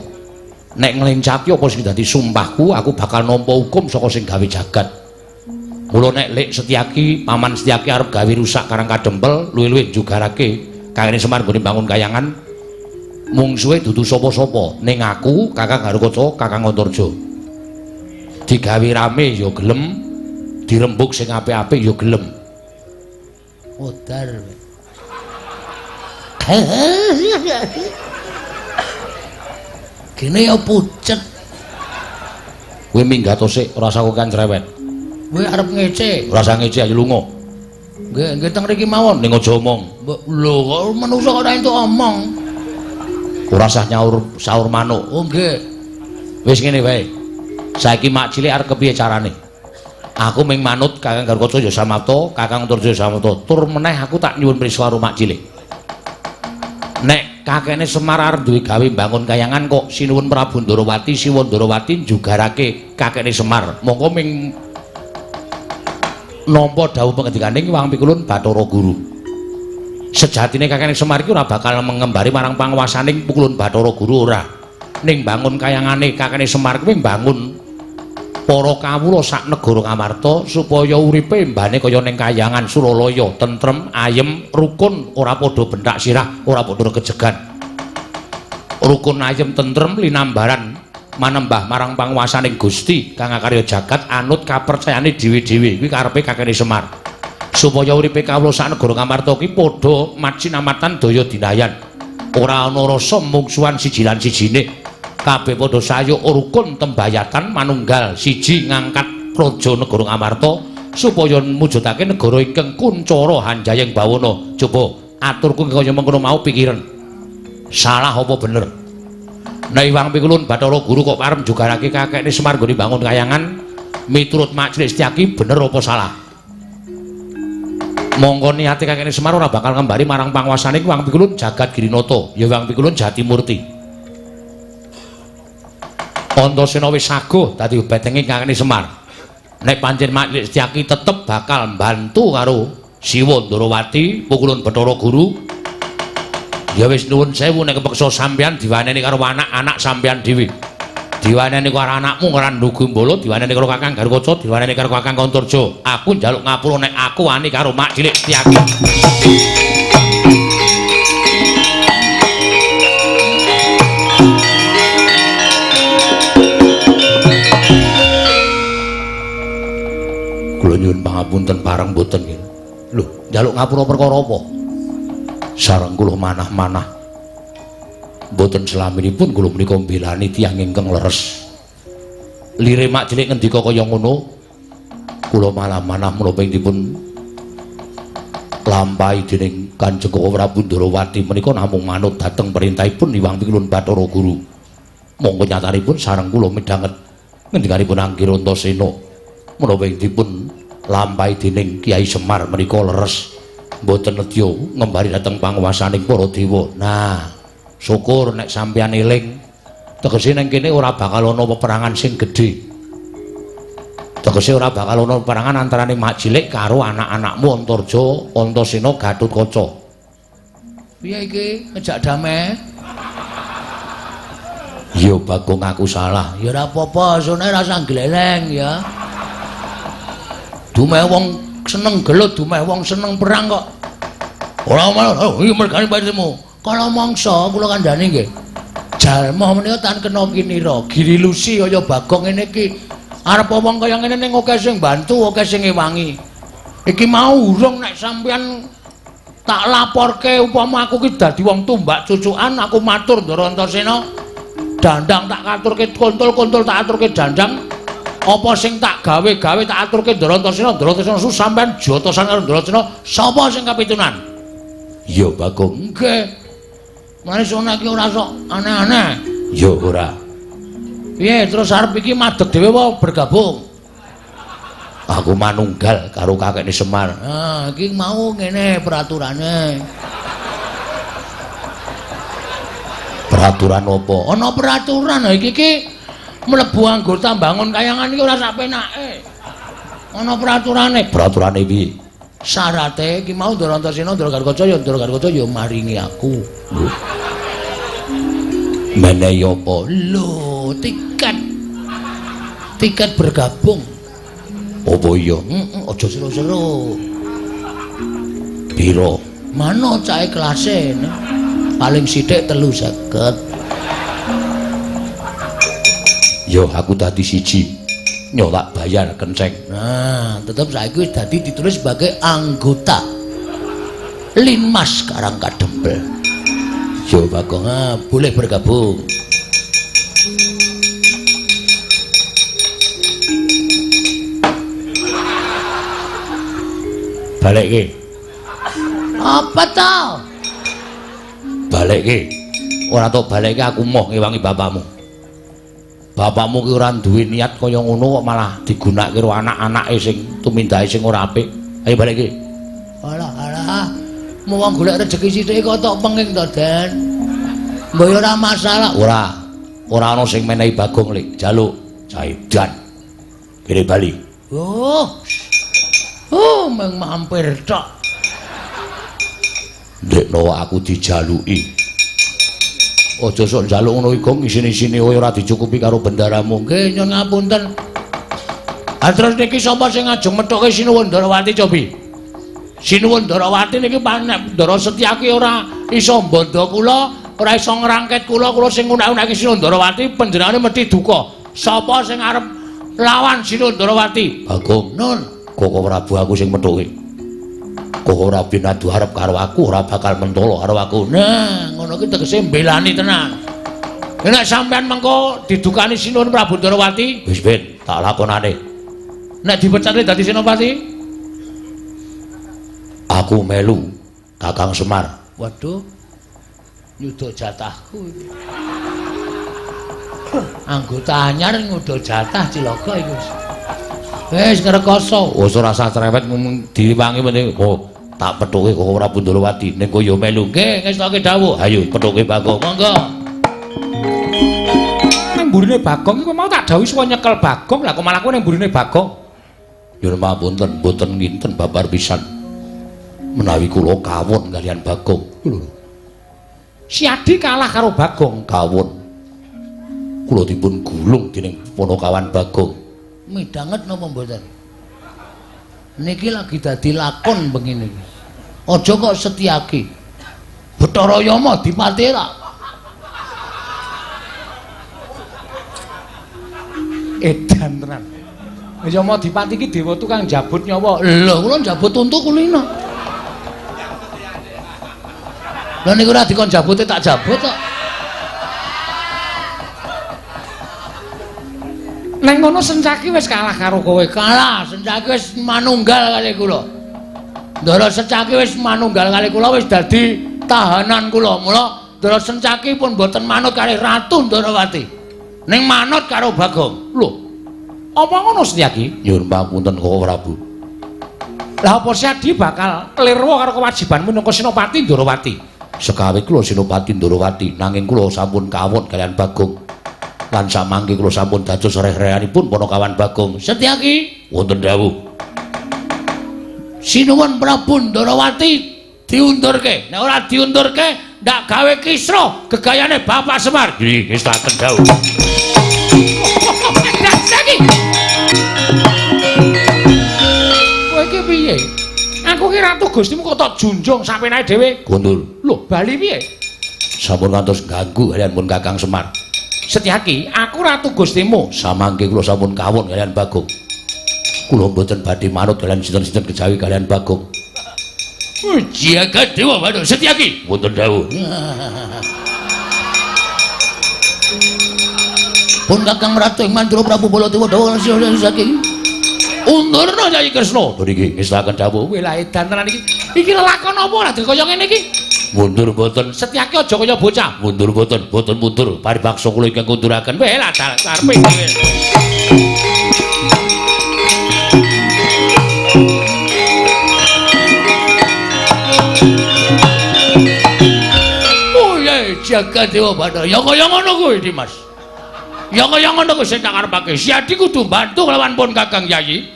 Nek nglencati apa sing dadi sumpahku, aku bakal nampa hukum saka sing gawe jagat. Mula nek Lek Setyaki, Paman Setyaki arep gawe rusak Karang Kadempel, luwih-luwih njugarake kakekne Semar nggone bangun kayangan, mungsuhe dudu sapa-sapa, ning aku Kakang Garukaca, Kakang Antarja. Digawe rame ya gelem, dirembug sing apik-apik ya gelem. Modar. Gene ya pucet. Kowe minggat sik, ora usah kokan cerewet. Kowe arep ngece, ora usah ngece ayo lunga. Nggih, nggih teng mriki mawon. Ning aja omong. Lho kok manungsa kok ora entuk omong. Ora usah nyaur saur manuk. Oh nggih. Wis ngene wae. Saiki Mak Cilik arep kepiye carane? Aku ming manut Kakang Garukaca ya samapta, Kakang Antarja ya samapta. Tur meneh aku tak nyuwun prisa karo Mak Cilik. Nek kakekne Semar arep duwe gawe mbangun kayangan kok sinuwun Prabu Ndarawati, Siwa Ndarawati njugarake kakekne Semar. Mongko ming nampa dawuh pangendikaning Hyang Pikulun Bathara Guru. Sejatine kakekne Semar iki ora bakal mengembari marang panguwasaning Pikulun Bathara Guru ora. Ning bangun kayangane kakekne Semar kuwi mbangun para kawula sak negara Ngamarta supaya uripe mbane kaya ning kayangan Suralaya, tentrem, ayem, rukun, ora padha benthak sirah, ora padha regejegan. Rukun, ayem, tentrem linambaran manembah marang panguwasaning Gusti kang akarya jagat anut kapercayane dhewe-dhewe. Kuwi karepe kakekne Semar. Supaya uripe kawula sak negara Ngamarta ki padha macinamatan daya dinayan. Ora ana rasa mungsuhan siji lan sijine. Kabeh padha sayuk rukun tembayatan manunggal siji ngangkat praja negara Ngamarta supaya mujudake negara ingkang kuncara hanjayeng bawana. Coba aturku kaya mengkono mau pikiran. Salah apa bener? Nek Hyang Pikulun Bathara Guru kok arep njugarake kakekne Semar nggone bangun kayangan miturut Mak Cilik Setyaki bener apa salah? Mongko niate kakekne Semar ora bakal ngembari marang panguwasane Hyang Pikulun Jagat Girinata, ya Hyang Pikulun Jatimurti. Antasena wis saguh dadi betenge kakekne Semar. Nek pancen Mak Cilik Setyaki tetep bakal mbantu karo Siwa Ndarawati Pikulun Bathara Guru, ya wis nuwun sewu nek kepeksa sampeyan diwaneni karo anak-anak sampeyan dhewe. Diwaneni karo anakmu Randhu Gumbala, diwaneni karo Kakang Garukaca, diwaneni karo Kakang Antarja. Aku njaluk ngapura nek aku wani karo Mak Cilik Setyaki. Kula nyuwun pangapunten pareng mboten nggih. Lho, njaluk ngapura perkara apa? Sareng kula manah-manah. Mboten selaminipun kula menika mbelani tiyang ingkang leres. Lire Mak Cilik ngendika kaya ngono, kula malah manah menapa ing dipun lampahi dening Kanjeng Prabu Ndarawati menika namung manut dhateng perintahipun Hyang Pikulun Bathara Guru. Monggo nyatanipun sareng kula midhanget ngendikanipun Angger Antasena menapa ing dipun lampahi dening Kyai Semar menika leres. Mboten nedya ngembari dhateng panguwasaning para dewa. Nah, syukur nek sampeyan eling. Tegese ning kene ora bakal ana peperangan sing gedhe. Tegese ora bakal ana peperangan antarane Mak Cilik karo anak-anakmu Antarja, Antasena, Gatotkaca. Piye iki ngejak damai? Ya Bagong aku salah. Ya ora apa-apa, sone ora usah gleleng ya. Dumeh wong seneng gelut, dumeh wong seneng perang kok. Ora malah, oh iki mergane patimu. Kala mangsa kula kandhani nggih. Jalma menika tan kena kinira, girilusi kaya Bagong ngene iki. Arep wong kaya ngene ning akeh sing bantu, akeh sing ngewangi. Iki mau urung nek sampeyan tak laporke upama aku ki dadi wong tumbak cucukan, aku matur Ndara Antasena. Dandang tak katurke kontol-kontol tak aturke dandang. Apa sing tak gawe-gawe tak aturke Ndara Antasena, Ndara Antasena sampeyan jotosan karo Ndara Antasena, sapa sing kapitunan? Ya Bagong. Nggih. Mane sono iki ora sok aneh-aneh. Ya ora. Piye terus arep iki madeg dhewe apa bergabung? Aku manunggal karo kakekne Semar. Nah, iki mau ngene peraturane. Peraturan apa? Ana peraturan iki iki mlebu anggota bangun kayangan iki ora sak penake. Ana peraturane. Peraturane piye? Syarate iki mau Ndara Antasena, Ndara Gatotkaca ya Ndara Gatotkaca ya maringi aku. Lho. Menehi apa? Lho, tiket. Tiket bergabung. Apa iya? Heeh, aja seru-seru. Piro? Mano cahe kelase. Paling sithik 350. Yo aku dadi siji. Nyo tak bayar kenceng. Nah, tetep saiki wis dadi ditulis sebagai anggota Linmas Karang Kadempel. Yo Bagong, boleh bergabung. Balekke. Apa to? Balekke. Ora tok balekke aku moh ngewangi bapakmu. Bapakmu ki ora duwe niat kaya ngono kok malah digunakke karo anak-anake sing tumindake sing ora apik. Ayo balekke. Alah alah. Mau wong golek rejeki sithik kok tok penging to, Den. Mbok ya ora masalah. Ora. Ora ana sing menehi Bagong lek jaluk caidan. Kene bali. Oh. Oh, mung mampir tok. Ndekno aku dijaluki. Aja sok njaluk ngono iku isin-isine ora dicukupi karo bendaramu. Nggih, nyun ngapunten. Ha terus niki sapa sing ngajeng methuke Sinuwun Ndarawati cobi? Sinuwun Ndarawati niki panek Ndara Setyaki ora iso mbandha kula, ora iso ngrangket kula, kula sing ngunak-unake Sinuwun Ndarawati panjenengane mesti duka. Sapa sing arep lawan Sinuwun Ndarawati? Bagong. Nun, Koko Prabu aku sing methuke. Koko Prabu adu arep karo aku ora bakal mentolo karo aku. Nah, ngono ki tegese mbelani tenan. Nek sampean mengko didukani Sinuwun Prabu Ndarawati, wis ben tak lakonane. Nek dipecate dadi senopati, aku melu Kakang Semar. Waduh. Nyuda jatahku iki. Anggota anyar nyuda jatah cilaka iki wis. Wis ngrekoso. Wis ora usah cerewet diwangi penting. Oh, tak pethuke Koko Prabu Ndarawati ning kowe ya melu. Nggih, ngestoke dawuh. Ayo pethuke Bagong. Monggo. Ning mburine Bagong iku mau tak dawuhi suwa nyekel Bagong, lah kok malah kowe ning mburine Bagong. Nyuwun pangapunten, mboten nginten babar pisan. Menawi kula kawon kaliyan Bagong. Lho. Siadi kalah karo Bagong, kawon. Kula dipun gulung dening Panakawan Bagong. Midhanget napa mboten? Niki lagi dadi lakon bengi niki. Aja kok Setyaki. Bathara Yama dipati ra. Edan tenan. Yama dipati iki dewa tukang jabut nyawa. Lho, kula njabut untu kulino. Lha niku ora dikon jabute tak jabut kok. Neng ngono Sencaki wis kalah karo kowe. Kalah, Sencaki wis manunggal kali kula. Ndara Sencaki wis manunggal kali kula wis dadi tahanan kula. Mula Ndara Sencaki pun mboten manut kali Ratu Ndarawati. Ning manut karo Bagong. Lho. Apa ngono Setyaki? Nyuwun pangapunten Koko Prabu. Lah apa Siadi bakal lirwa karo kewajibanmu minangka Senopati Ndarawati? Sekawe kula Senopati Ndarawati, nanging kula sampun kawon kaliyan Bagong. Lan samangke kula sampun dados reh-rehanipun Panakawan Bagong. Setyaki, wonten dawuh. Sinuwun Prabu Ndarawati diundurke. Nek ora diundurke, ndak gawe kisruh gegayane Bapak Semar. Nggih, ngestaken dawuh. Setyaki. Kowe iki piye? Aku ki ratu Gustimu kok tok junjung sapenake dhewe. Kundur. Lho, bali piye? Sampun ngantos ganggu kaliyan pun Kakang Semar. Setyaki, aku ratu Gustimu. Samangke kula sampun kawon kaliyan Bagong. Kula mboten badhe manut kaliyan sinten-sinten kejawi kaliyan Bagong. Jaga dewa Bathara Setyaki. Wonten dawuh. Pun Kakang Ratu ing Mandura Prabu Baladewa Dawa Setyaki. Undurna Kyai Kresna. Niki ngestaken dawuh. Kowe lah edan tenan iki. Iki lelakon apa ora kaya ngene iki? Mundur mboten. Setyaki aja kaya bocah. Mundur mboten, mboten mundur. Paribaksa kula ingkang kunduraken. Weh lah karepe dhewe. Oh ya, jaga Dewa Bathara. Ya kaya ngono kuwi, Dimas. Ya kaya ngono kuwi sing tak karepake. Siadi kudu bantu kelawan pun Kakang Yayi.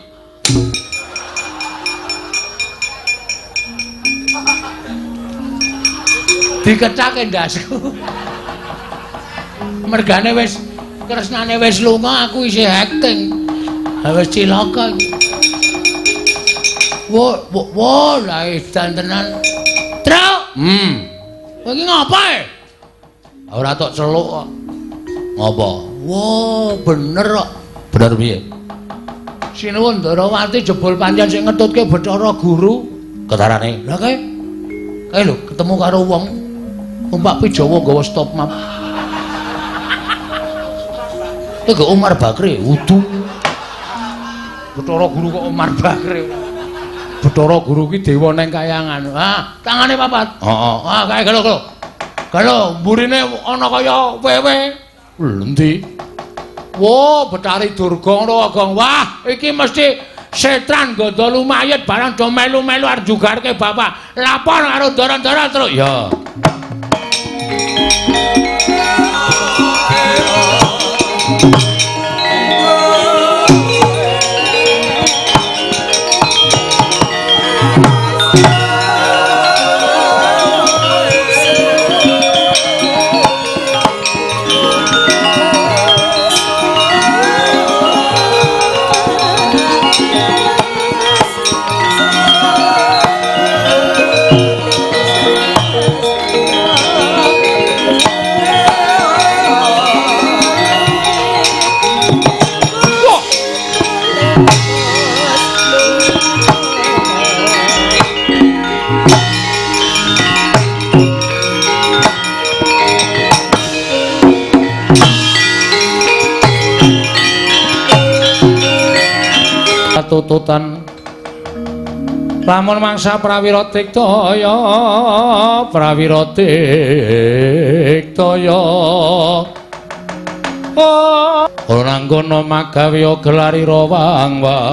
Dikecake ndasku. Mergane wis kresnane wis lunga, aku isih acting. Ha wis cilaka iki. Wo wo lah edan tenan. Truk. Kowe iki ngapa e? Ora tok celuk kok. Ngapa? Wo, bener kok. Bener piye? Sinuwun Ndarawati jebul pancen sing ngetutke Bathara Guru. Ketarane. Lah kae. Kae lho ketemu karo wong numpak Pijawa nggawa stop map. Iku Umar Bakri wudu. Bathara Guru kok Umar Bakri. Bathara Guru ki dewa neng kayangan. Ah, tangane papat. Heeh. Ah, kae gelo gelo. Gelo mburine ana kaya wewe. Endi? Wo, Bathari Durga ngono Gong. Wah, iki mesti setran gandha lumayet barang do melu-melu arep jugarke bapak. Lapor karo ndara-ndara terus. Ya. Tututan lamun mangsa prawira tiktaya, prawira tiktaya ora nggono magawe gelarira wang wang.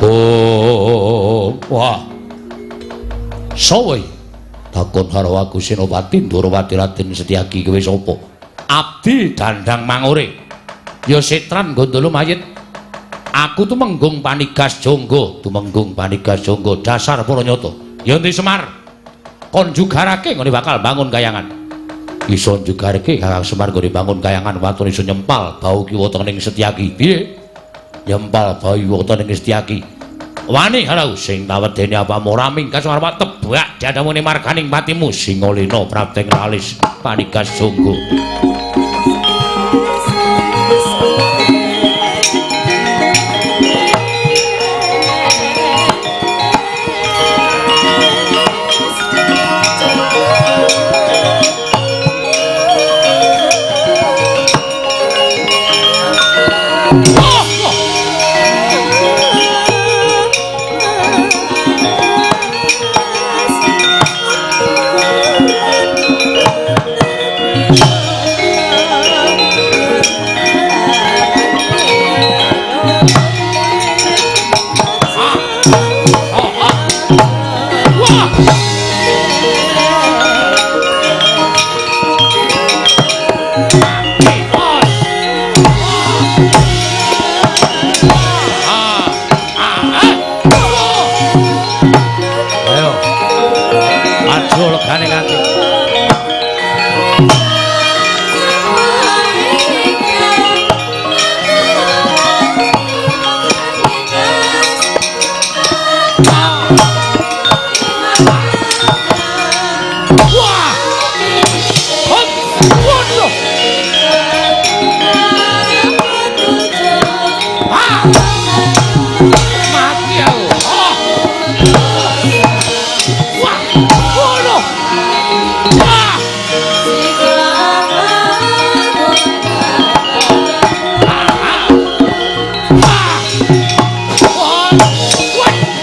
Oh wah, sowe takon karo aku Senopati Ndorowati Raden Setyaki kowe sapa? Abdi Dandang Mangure. Ya setran gondolo mayit. Aku tumenggung panigas jonggo, tumenggung panigas jonggo dasar para nyata. Ya endi Semar? Kon jugarake nggone bakal bangun kayangan. Iso jugarake Kakang Semar nggone bangun kayangan waton iso nyempal bau kiwa tengening Setyaki. Piye? Nyempal bau kiwa tengening Setyaki. Wani harau sing tawedene apamu ora mingkas arep tebak dadamune marganing patimu Singalena prapteng lalis panigas jonggo.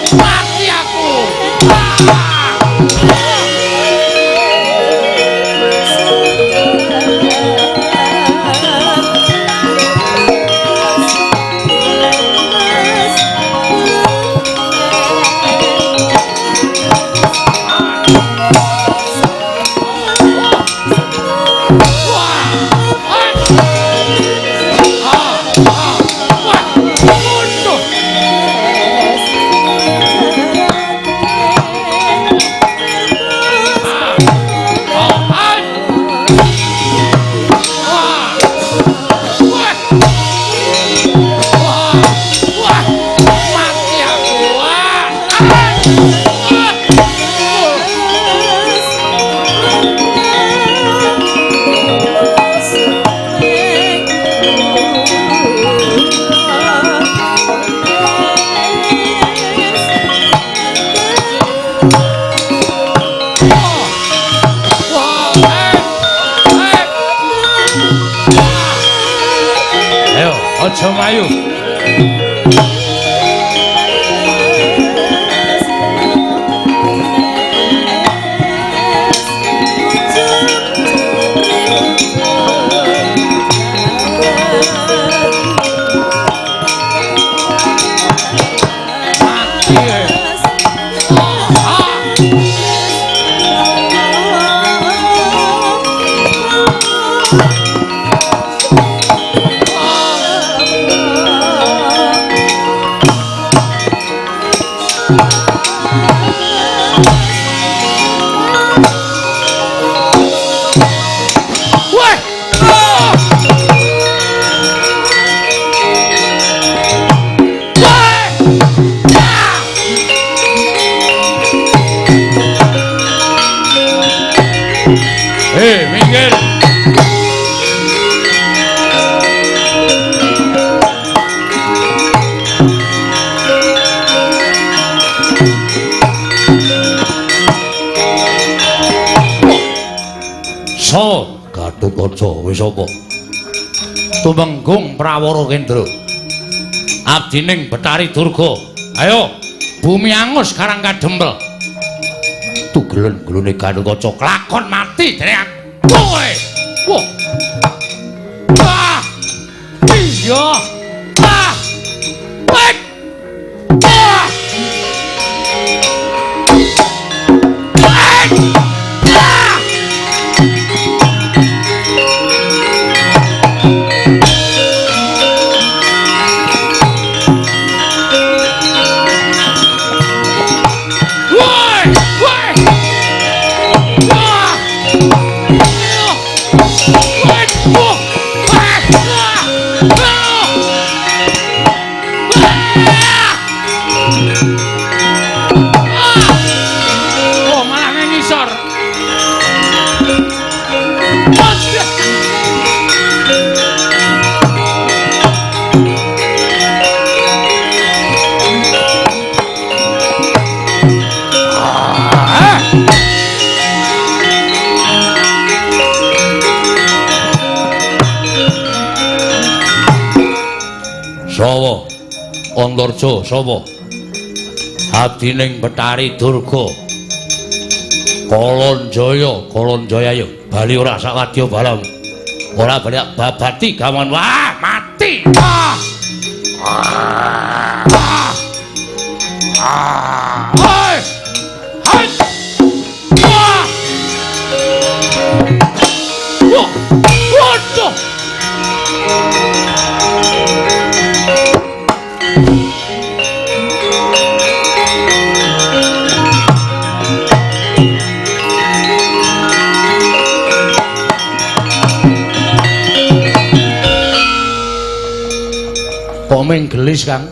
Mati aku. Aja mlayu. Minggir. So, Gatotkaca wis apa? Tumenggung Prawara Kendra. Abdining Bathari Durga. Ayo, bumi angus karang kadempel. Tugelen gulune Gatotkaca kelakon mati dening aku. Kowe. Wah. Ah. Iya. Ah. Wek. Ah. Wek. Ah. Woi. Woi. Ah. Oh, malah nang ngisor. Sawa Antarja sapa? Abdining Bathari Durga. Kalanjaya, Kalanjaya yo bali ora sawadya balam. Ora bali babati gaman. Wah, mati. Ah. Ah. Ah. Hoi. Hai. Wah. Wah. Waduh. Kok ming gelis, Kang?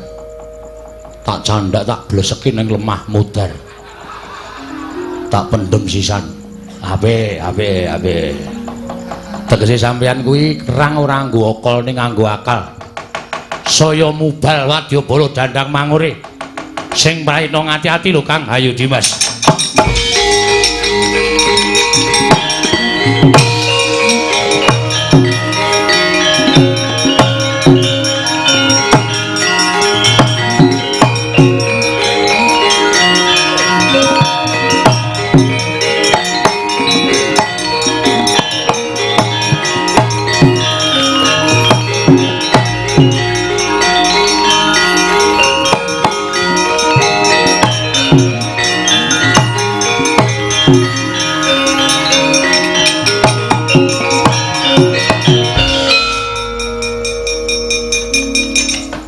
Tak candak tak bleseki ning lemah mudar. Tak pendem sisan. Apik, apik, apik. Tegese sampeyan kuwi kerang ora nganggo akal ning nganggo akal. Saya mubal wadyabala dandang mangure. Sing prayitna ngati-ati lho Kang. Hayu Dimas.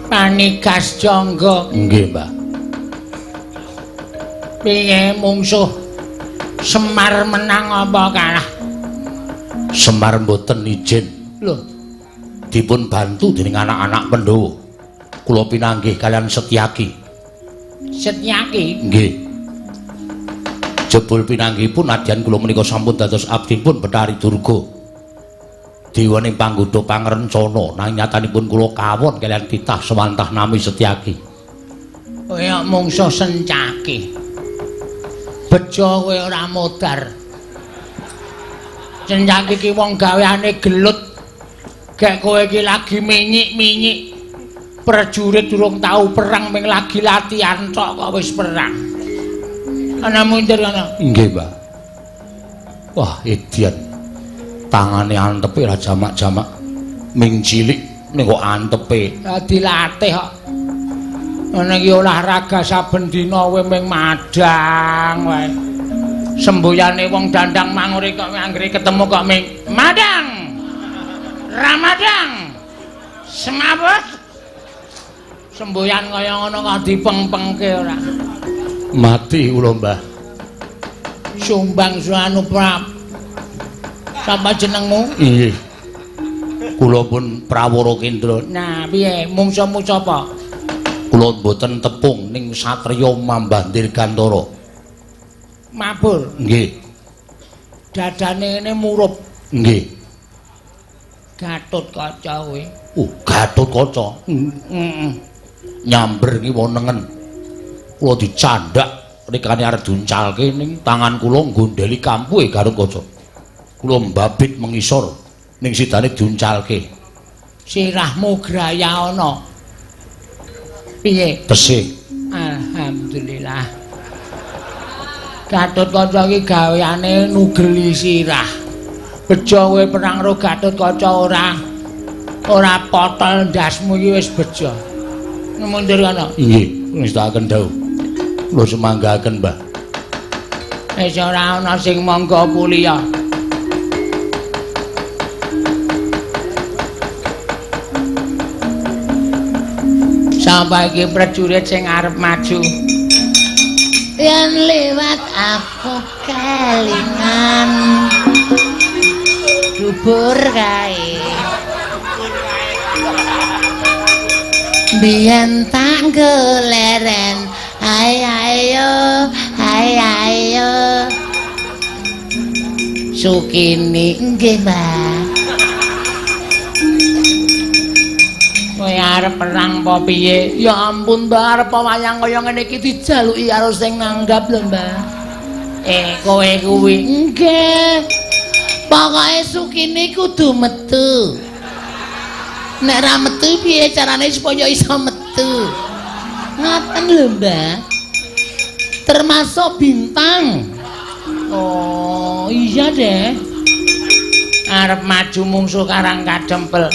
Panikas Jangga. Nggih, Mbah. Piye mungsuh Semar menang apa kalah? Semar mboten izin. Lho, dipun bantu dening anak-anak Pandhawa. Kula pinanggih kalian Setyaki. Setyaki? Nggih. Jebul pinanggihipun nadyan kula menika sampun dados abdipun Bathari Durga. Dewaning panggodha pangrencana nanging nyatanipun kula kawon kaliyan titah sewantah nami Setyaki. Kaya mungsuh Sencaki. Bejo kowe ora modar. Sencaki ki wong gaweane gelut. Gek kowe iki lagi minyik-minyik. Prajurit durung tau perang ming lagi latihan tok kok wis perang. Ana mundur ana. Nggih, Mbah. Wah, edian. Tangane antepe ra jamak-jamak. Ming cilik ning kok antepe. Dilatih kok. Ana iki olahraga saben dina kowe ming madang wae. Semboyane wong dandang mangure kok anggere ketemu kok ming madang. Ramadang. Semaput. Semboyan kaya ngono kok dipengpengke ora. Mati kula, Mbah. Sumbang suanu prap. Sapa jenengmu? Nggih. Kula pun Prawara Kendra. Nah, piye? Mungsuhmu sapa? Kula mboten tepung ning satriya Mambah Dirgantara. Mabur. Nggih. Dadane ngene murup. Nggih. Gatotkaca kowe. Gatotkaca. Heeh. Nyamber ngiwa nengen. Kula dicandak rikane arep diuncalke ning tangan kula nggondheli kampuhe Gatotkaca. Kula mbabit mengisor ning sidane diuncalke. Sirahmu graya ana. Piye? Tesih. Alhamdulillah. Gatotkaca iki gaweane nugeli sirah. Bejo kowe perang karo Gatotkaca ora. Ora potol ndasmu iki wis bejo. Mundur ana. Nggih, ngestakaken dawuh. Kula semanggaken, Mbah. Wis ora ana sing mangga kuliah. Sampai iki prajurit sing arep maju. Yen lewat aku kelingan dubur kae. Biyen tak goleren, hai ayo, hai ayo. Sukini nggih, Mbah. Kowe arep perang apa piye? Ya ampun, Mbah, arep wayang kaya ngene iki dijaluki karo sing nanggap lho, Mbah. Kowe kuwi nggih. Pokoke Sukini kudu metu. Nek ra metu piye carane supaya iso metu? Ngaten lho, Mbah. Termasuk bintang. Oh, iya deh. Arep maju mungsuh Karang Kadempel.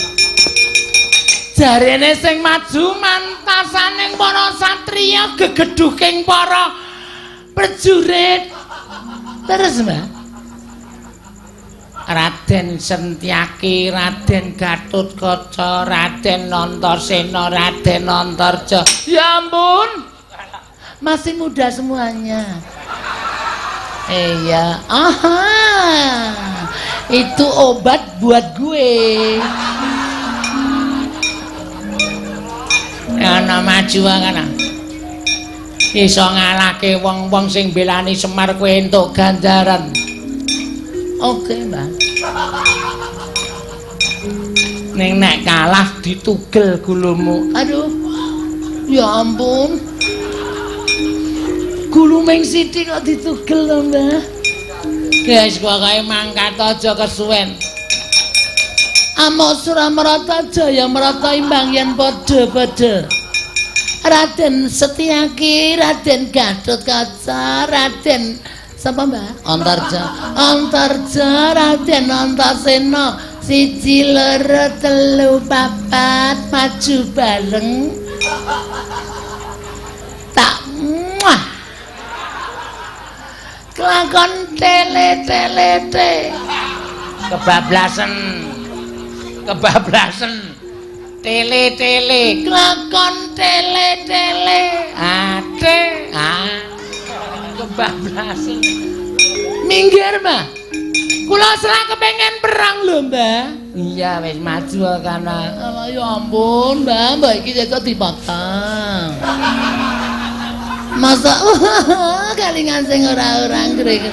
Jarene sing maju mantasaning para satriya gegedhuking para prajurit. Terus, Mbah. Raden Sentyaki, Raden Gatotkaca, Raden Antasena, Raden Antarja. Ya ampun. Masih muda semuanya. Iya. Aha. Itu obat buat gue. Ana maju kana. Iso ngalahke wong-wong sing belani Semar kowe entuk ganjaran. Oke, Mbah. Ning nek kalah ditugel gulumu. Aduh. Ya ampun. Gulu ming sithik kok ditugel to, Mbah. Wis pokoke mangkat aja kesuwen. Amok Suramarata Jaya Marata imbang yen padha-padha. Raden Setyaki, Raden Gatotkaca, Raden sapa, Mbah? Antarja. Antarja, Raden Antasena, 1 2 3 4 maju bareng. Tak muah. Kelakon tele-tele te. Kebablasen. Kebablasen. Tele-tele. Kelakon tele-tele. Ate. Ah. Kebablasen. Minggir, Mbah. Kula selak kepengen perang lho, Mbah. Iya, wis maju kana. Alah ya ampun, Mbah, mbah iki kok dipotong. Masa kalingan sing ora-ora ngrek.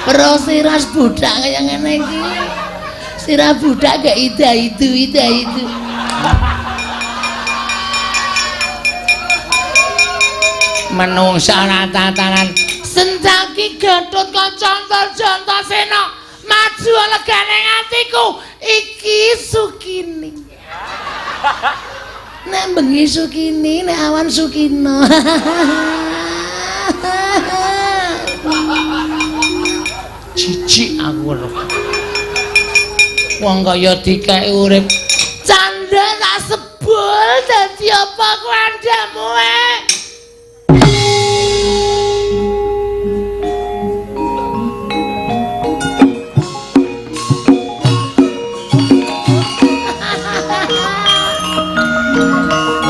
Pero sirah budak kaya ngene iki. Sirah budak gak ida itu, ida itu. Menungsa ora tatanan. Sencaki Gatotkaca Antarja Antasena maju legane atiku iki Sukini. Nek bengi Sukini, nek awan Sukino. Jijik aku lho. Wong kaya dikeki urip. Canda tak sebul dadi apa ku andamu eh?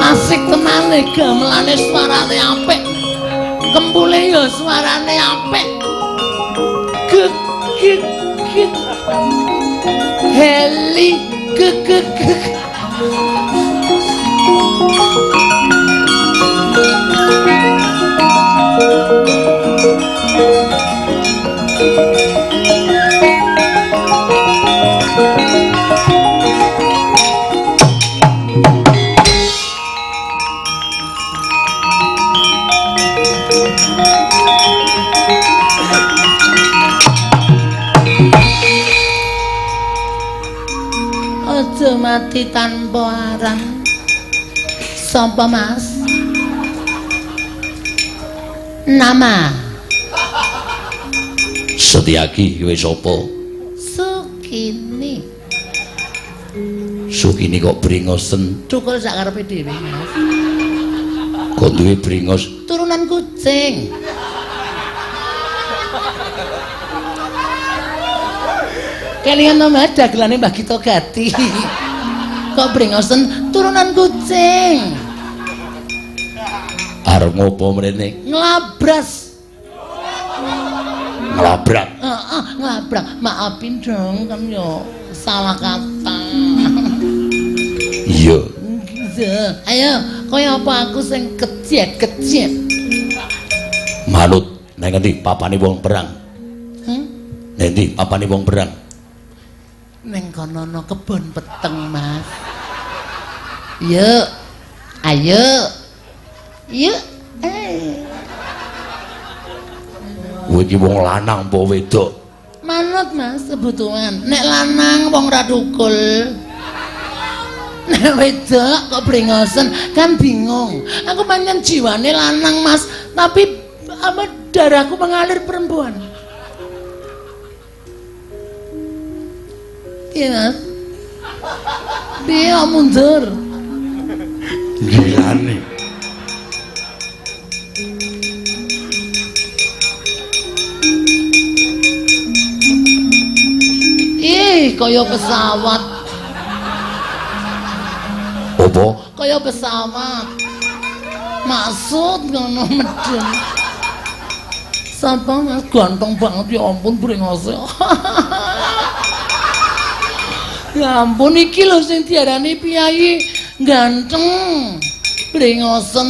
Asik tenane gamelane suarane apik. Kempule ya suarane apik. Gek gek gek. Heli gek gek gek. Aja mati tanpa aran. Sapa Mas? Nama Setyaki kowe sapa? Sukini. Sukini kok bringosen? Cukul sak karepe dhewe, Mas. Kok duwe bringos? Turunan kucing. Kelingan to Mas dagelane Mbah Gito Gati. Kok bringosen turunan kucing. Arep ngopo mrene? Nglabras. Nglabrak. Heeh, nglabrak. Maafin dong kan yo salah kata. Iya. Ayo, kaya apa aku sing kejet-kejet. Manut nang ngendi papane wong perang? Nang endi papane wong perang? Neng kono ana kebon peteng, Mas. Yuk. Ayo. Yuk. Kowe iki wong lanang apa wedok? Manut, Mas, kebutuhan. Nek lanang wong ra tukul. Nek wedok kok brengosen kan bingung. Aku pancen jiwane lanang, Mas, tapi apa darahku mengalir perempuan. Iya, Mas. Piye mundur? Gilane. Ih, kaya pesawat. Apa? Kaya pesawat. Maksud ngono medun. Sapa Mas ganteng banget ya ampun brengose. Ya ampun iki lho sing diarani piyayi ganteng. Brengosen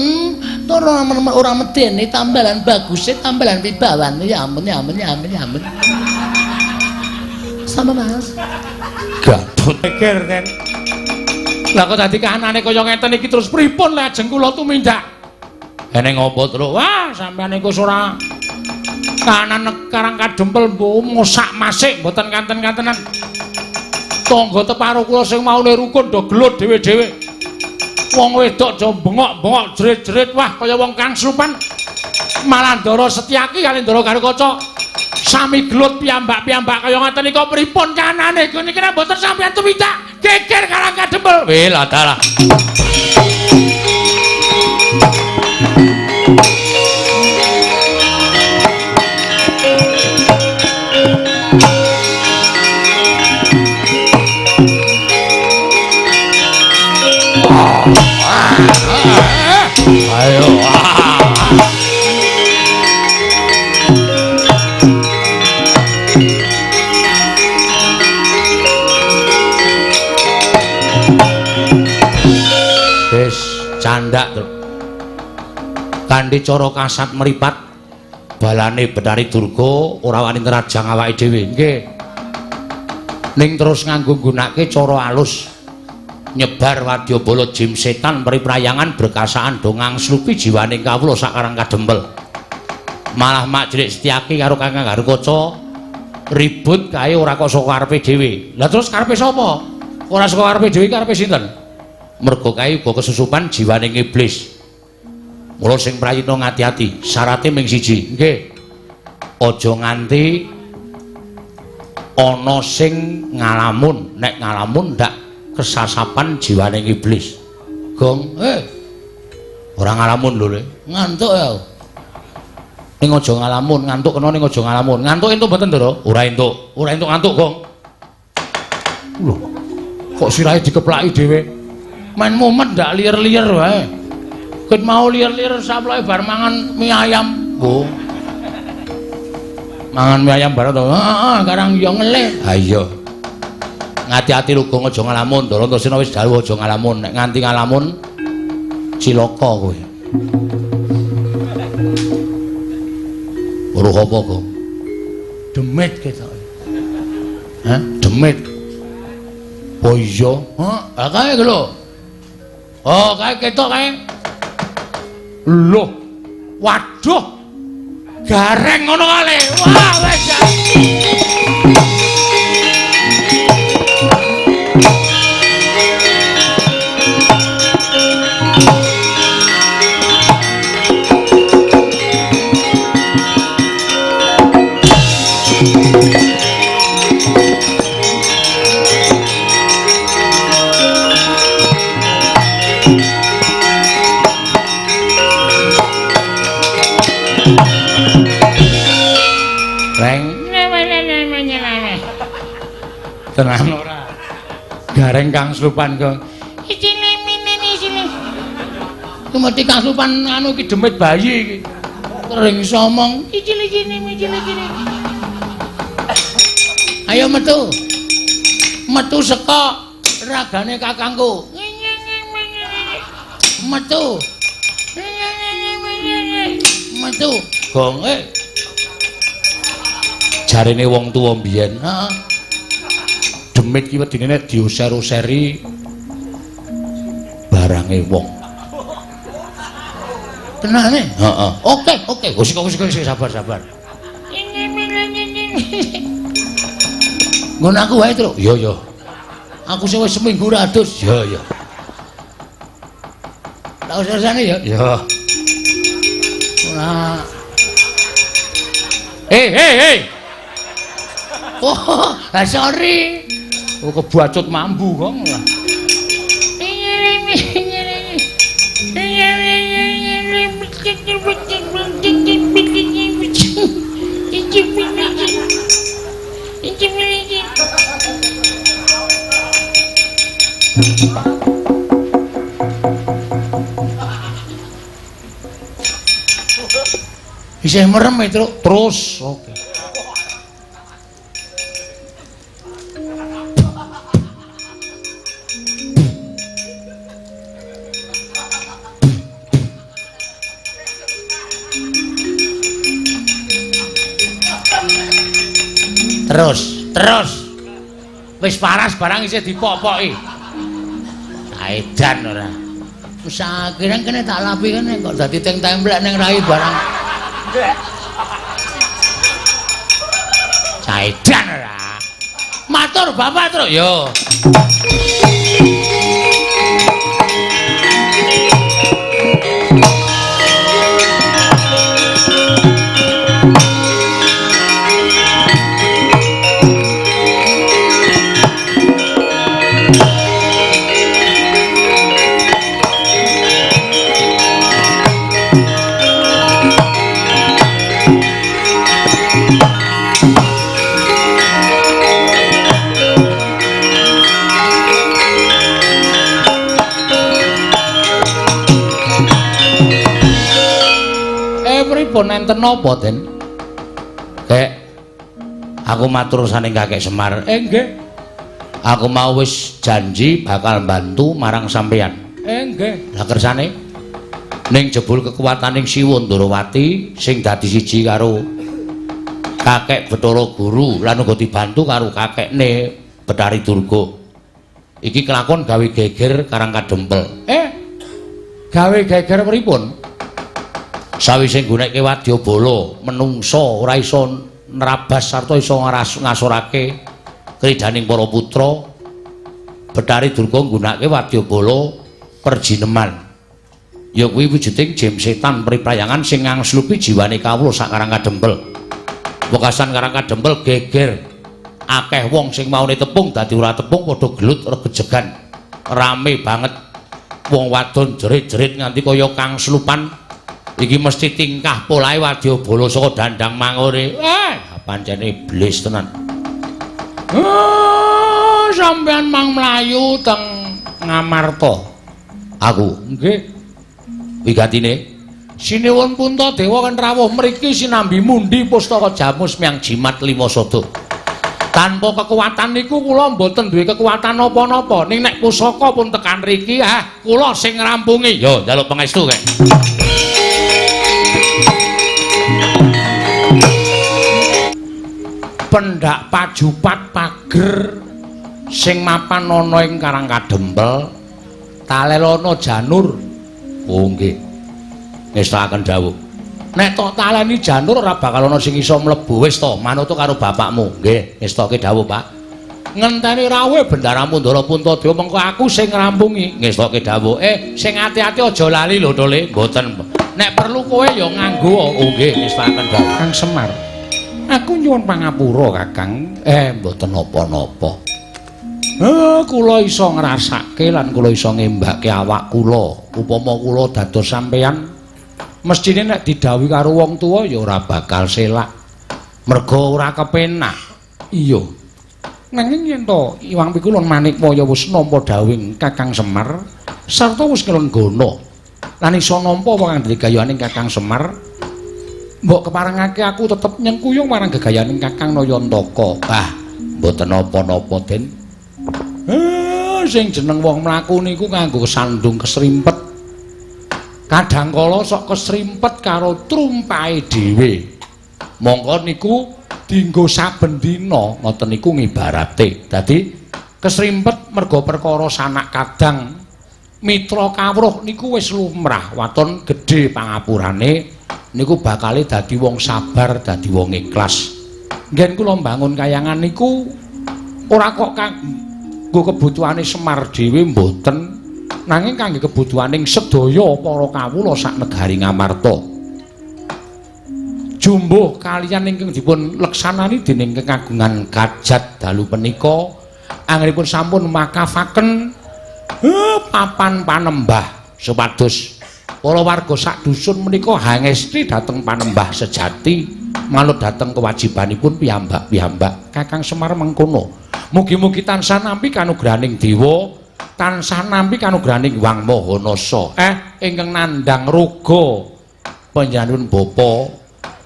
tur ora medeni tambalan baguse tambalan wibawane ya ampun ya ampun ya ampun ya ampun. Sama Mas. Gatut geger ten. Lah kok dadi kahanane kaya ngeten iki terus pripun lajeng kula tumindak? Eneng apa terus? Wah, sampeyan iku ora kahanan Karang Kadempel mosak masik mboten kanten-kantenan. Tangga teparo kula sing maune rukun do gelut dhewe-dhewe. Wong wedok do bengok-bengok jerit-jerit wah kaya wong kangsupan. Malah Ndara Setyaki kali Ndara Garukaca sami gelut piyambak-piyambak kaya ngaten nika pripun kanane niki nek mboten sampeyan tumindak geger Karang Kadempel. Weh lah dalah. Ayo. Wis candak to. Kanthi cara kasat mripat balane Betari Durga ora wani nrajang awake dhewe. Nggih. Ning terus nganggo nggunakake cara alus. Nyebar wadyabala jim setan priprayangan berkasaan dongang slupi jiwaning kawula sakarang Kadempel. Malah Mak Cilik Setyaki karo Kakang Garukaca ribut kae ora kok saka karepe dhewe. Lah terus karepe sapa? Ora saka karepe dhewe karepe sinten? Mergo kae uga kesusupan jiwaning iblis. Mula sing prayitna ngati-ati, syarate ming siji. Nggih. Aja nganti ana sing ngalamun, nek ngalamun ndak kesasapan jiwaning iblis. Gong, ora ngalamun lho, Le. Ngantuk ya. Ning aja ngalamun, ngantuk kena ning aja ngalamun. Ngantuk entuk mboten, Ndara? Ora entuk. Ora entuk ngantuk, Gong. Lho. Kok sirahe dikeplaki dhewe? Men mumet ndak liyer-liyer wae. Ket mau liyer-liyer saploke bar mangan mie ayam. Oh. Mangan mie ayam bareng to. Heeh, karang yo ngelih. Ha iya. Ngati-ati lho, Gong, aja ngalamun. Ndara Antasena wis dawuh aja ngalamun. Nek nganti ngalamun cilaka kowe. Weruh apa, Gong? Demit ketoke. Hah? Demit. Oh iya, heeh, lha kae lho. Oh, kae ketok kae. Loh. Waduh. Gareng ngono kale. Wah, wis. Tenan ora? Gareng kang slupan, Gong. Iki mesti kang slupan anu iki demit bayi iki. Kering somong. Ayo metu. Metu saka ragane kakangku. Metu. Metu. Gong, jarene wong tuwa mbiyen. Heeh. Demit ki wedine nek diuser-useri barange wong. Tenane? Heeh. Oke, oke. Wis wis sabar-sabar. Nggon aku wae, Truk. Iya, iya. Aku sing wis seminggu ra adus. Iya, iya. Tak usah-usahane ya. Iya. Ora. Hei, hei, hei. Oh, sorry. Oh, kebacut mambu kok. Isih merem ya, Truk. Terus, oke. Terus, terus. Wis paras barang isih dipopoki. Edan ora. Wis akhirnya kene tak lapi kene kok dadi teng templek ning rai barang. Edan ora. Matur Bapak, Truk. Yo. Pripun enten napa, Den? Kek, aku matur saning Kakek Semar. Nggih. Aku mau wis janji bakal bantu marang sampeyan. Nggih. Lah kersane ning jebul kekuataning Siwa Ndorowati sing dadi siji karo Kakek Bathara Guru lan uga dibantu karo kakekne Bathari Durga. Iki kelakon gawe geger Karang Kadempel. Gawe geger pripun? Sawise nggunakake wadyabala, menungsa ora iso nerabas sarta iso ngasorake kridaning para putra. Bathari Durga nggunakake wadyabala perjineman. Ya kuwi wujuding jim setan priprayangan sing ngangslupi jiwane kawula sak Karang Kadempel. Wekasan Karang Kadempel geger. Akeh wong sing maune tepung dadi ora tepung padha gelut regejegan. Rame banget. Wong wadon jerit-jerit nganti kaya kangslupan. Iki mesti tingkah polahe wadyabala saka dandang mangore. Pancene iblis tenan. Sampeyan mang mlayu teng Ngamarta. Aku nggih. Wigatine Sinuwun Puntadewa kan rawuh mriki sinambi mundi pustaka jamus miang jimat lima sada. Tanpa kekuatan niku kula mboten duwe kekuatan napa-napa. Ning nek pusaka pun tekan riki, kula sing ngrampungi. Yo njaluk pangestu kek. Pendak pajupat pager sing mapan ana ing Karang Kadempel talelana janur. Oh nggih. Ngestakaken dawuh. Nek tok taleni janur ora bakal ana sing iso mlebu. Wis to, manut karo bapakmu. Nggih, ngestake dawuh, Pak. Ngenteni rawuhe Bendara Mundara Puntadewa mengko aku sing ngrampungi. Ngestake dawuh. Sing ati-ati aja lali lho, Tole. Mboten. Nek perlu kowe ya nganggo. Oh nggih, ngestakaken dawuh. Kang Semar. Aku nyuwun pangapura, Kakang. Mboten napa-napa. Kula iso ngrasake lan kula iso ngembake awak kula. Upama kula dados sampeyan, mestine nek didhawuhi karo wong tuwa ya ora bakal selak. Merga ora kepenak. Iya. Nanging yen to Iwang Pikulun Manikmaya wis nampa dhawuhing Kakang Semar sarta wis nglenggana lan iso nampa pangandigayaning Kakang Semar, mbok keparengake aku tetep nyengkuyung marang gegayaning Kakang Nayantaka. Ah, mboten napa-napa, Den. Sing jeneng wong mlaku niku nganggo sandung kesrimpet. Kadang kala sok kesrimpet karo trumpahe dhewe. Mongko niku dienggo saben dina, ngoten niku ngibarate. Dadi kesrimpet merga perkara sanak kadang mitra kawruh niku wis lumrah, waton gedhe pangapurane niku bakale dadi wong sabar, dadi wong ikhlas. Nggen kula mbangun kayangan niku ora kok kanggo kebutuhane Semar dhewe mboten, nanging kangge kebutuhaning sedaya para kawula sak negari Ngamarta. Jumbuh kaliyan ingkang dipun leksanani dening kagungan kajat dalu punika anggenipun sampun makafaken papan panembah supados para warga sak dusun menika hangesti dhateng panembah sejati manut dhateng kewajibanipun piyambak-piyambak. Kakang Semar mengkono. Mugi-mugi tansah nampi kanugrahaning dewa, tansah nampi kanugrahaning Hyang Maha Nasa. Ingkang nandhang roga panjenenganipun Bapa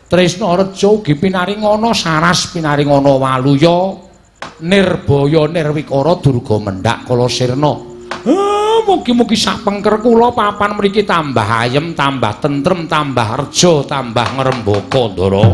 Tresna Reja ugi pinaringana saras pinaringana waluya nirbaya nirwikara durga mendhak kala sirna. Mugi-mugi sak pengker kula papan mriki tambah ayem, tambah tentrem, tambah reja, tambah ngrembaka, Ndara.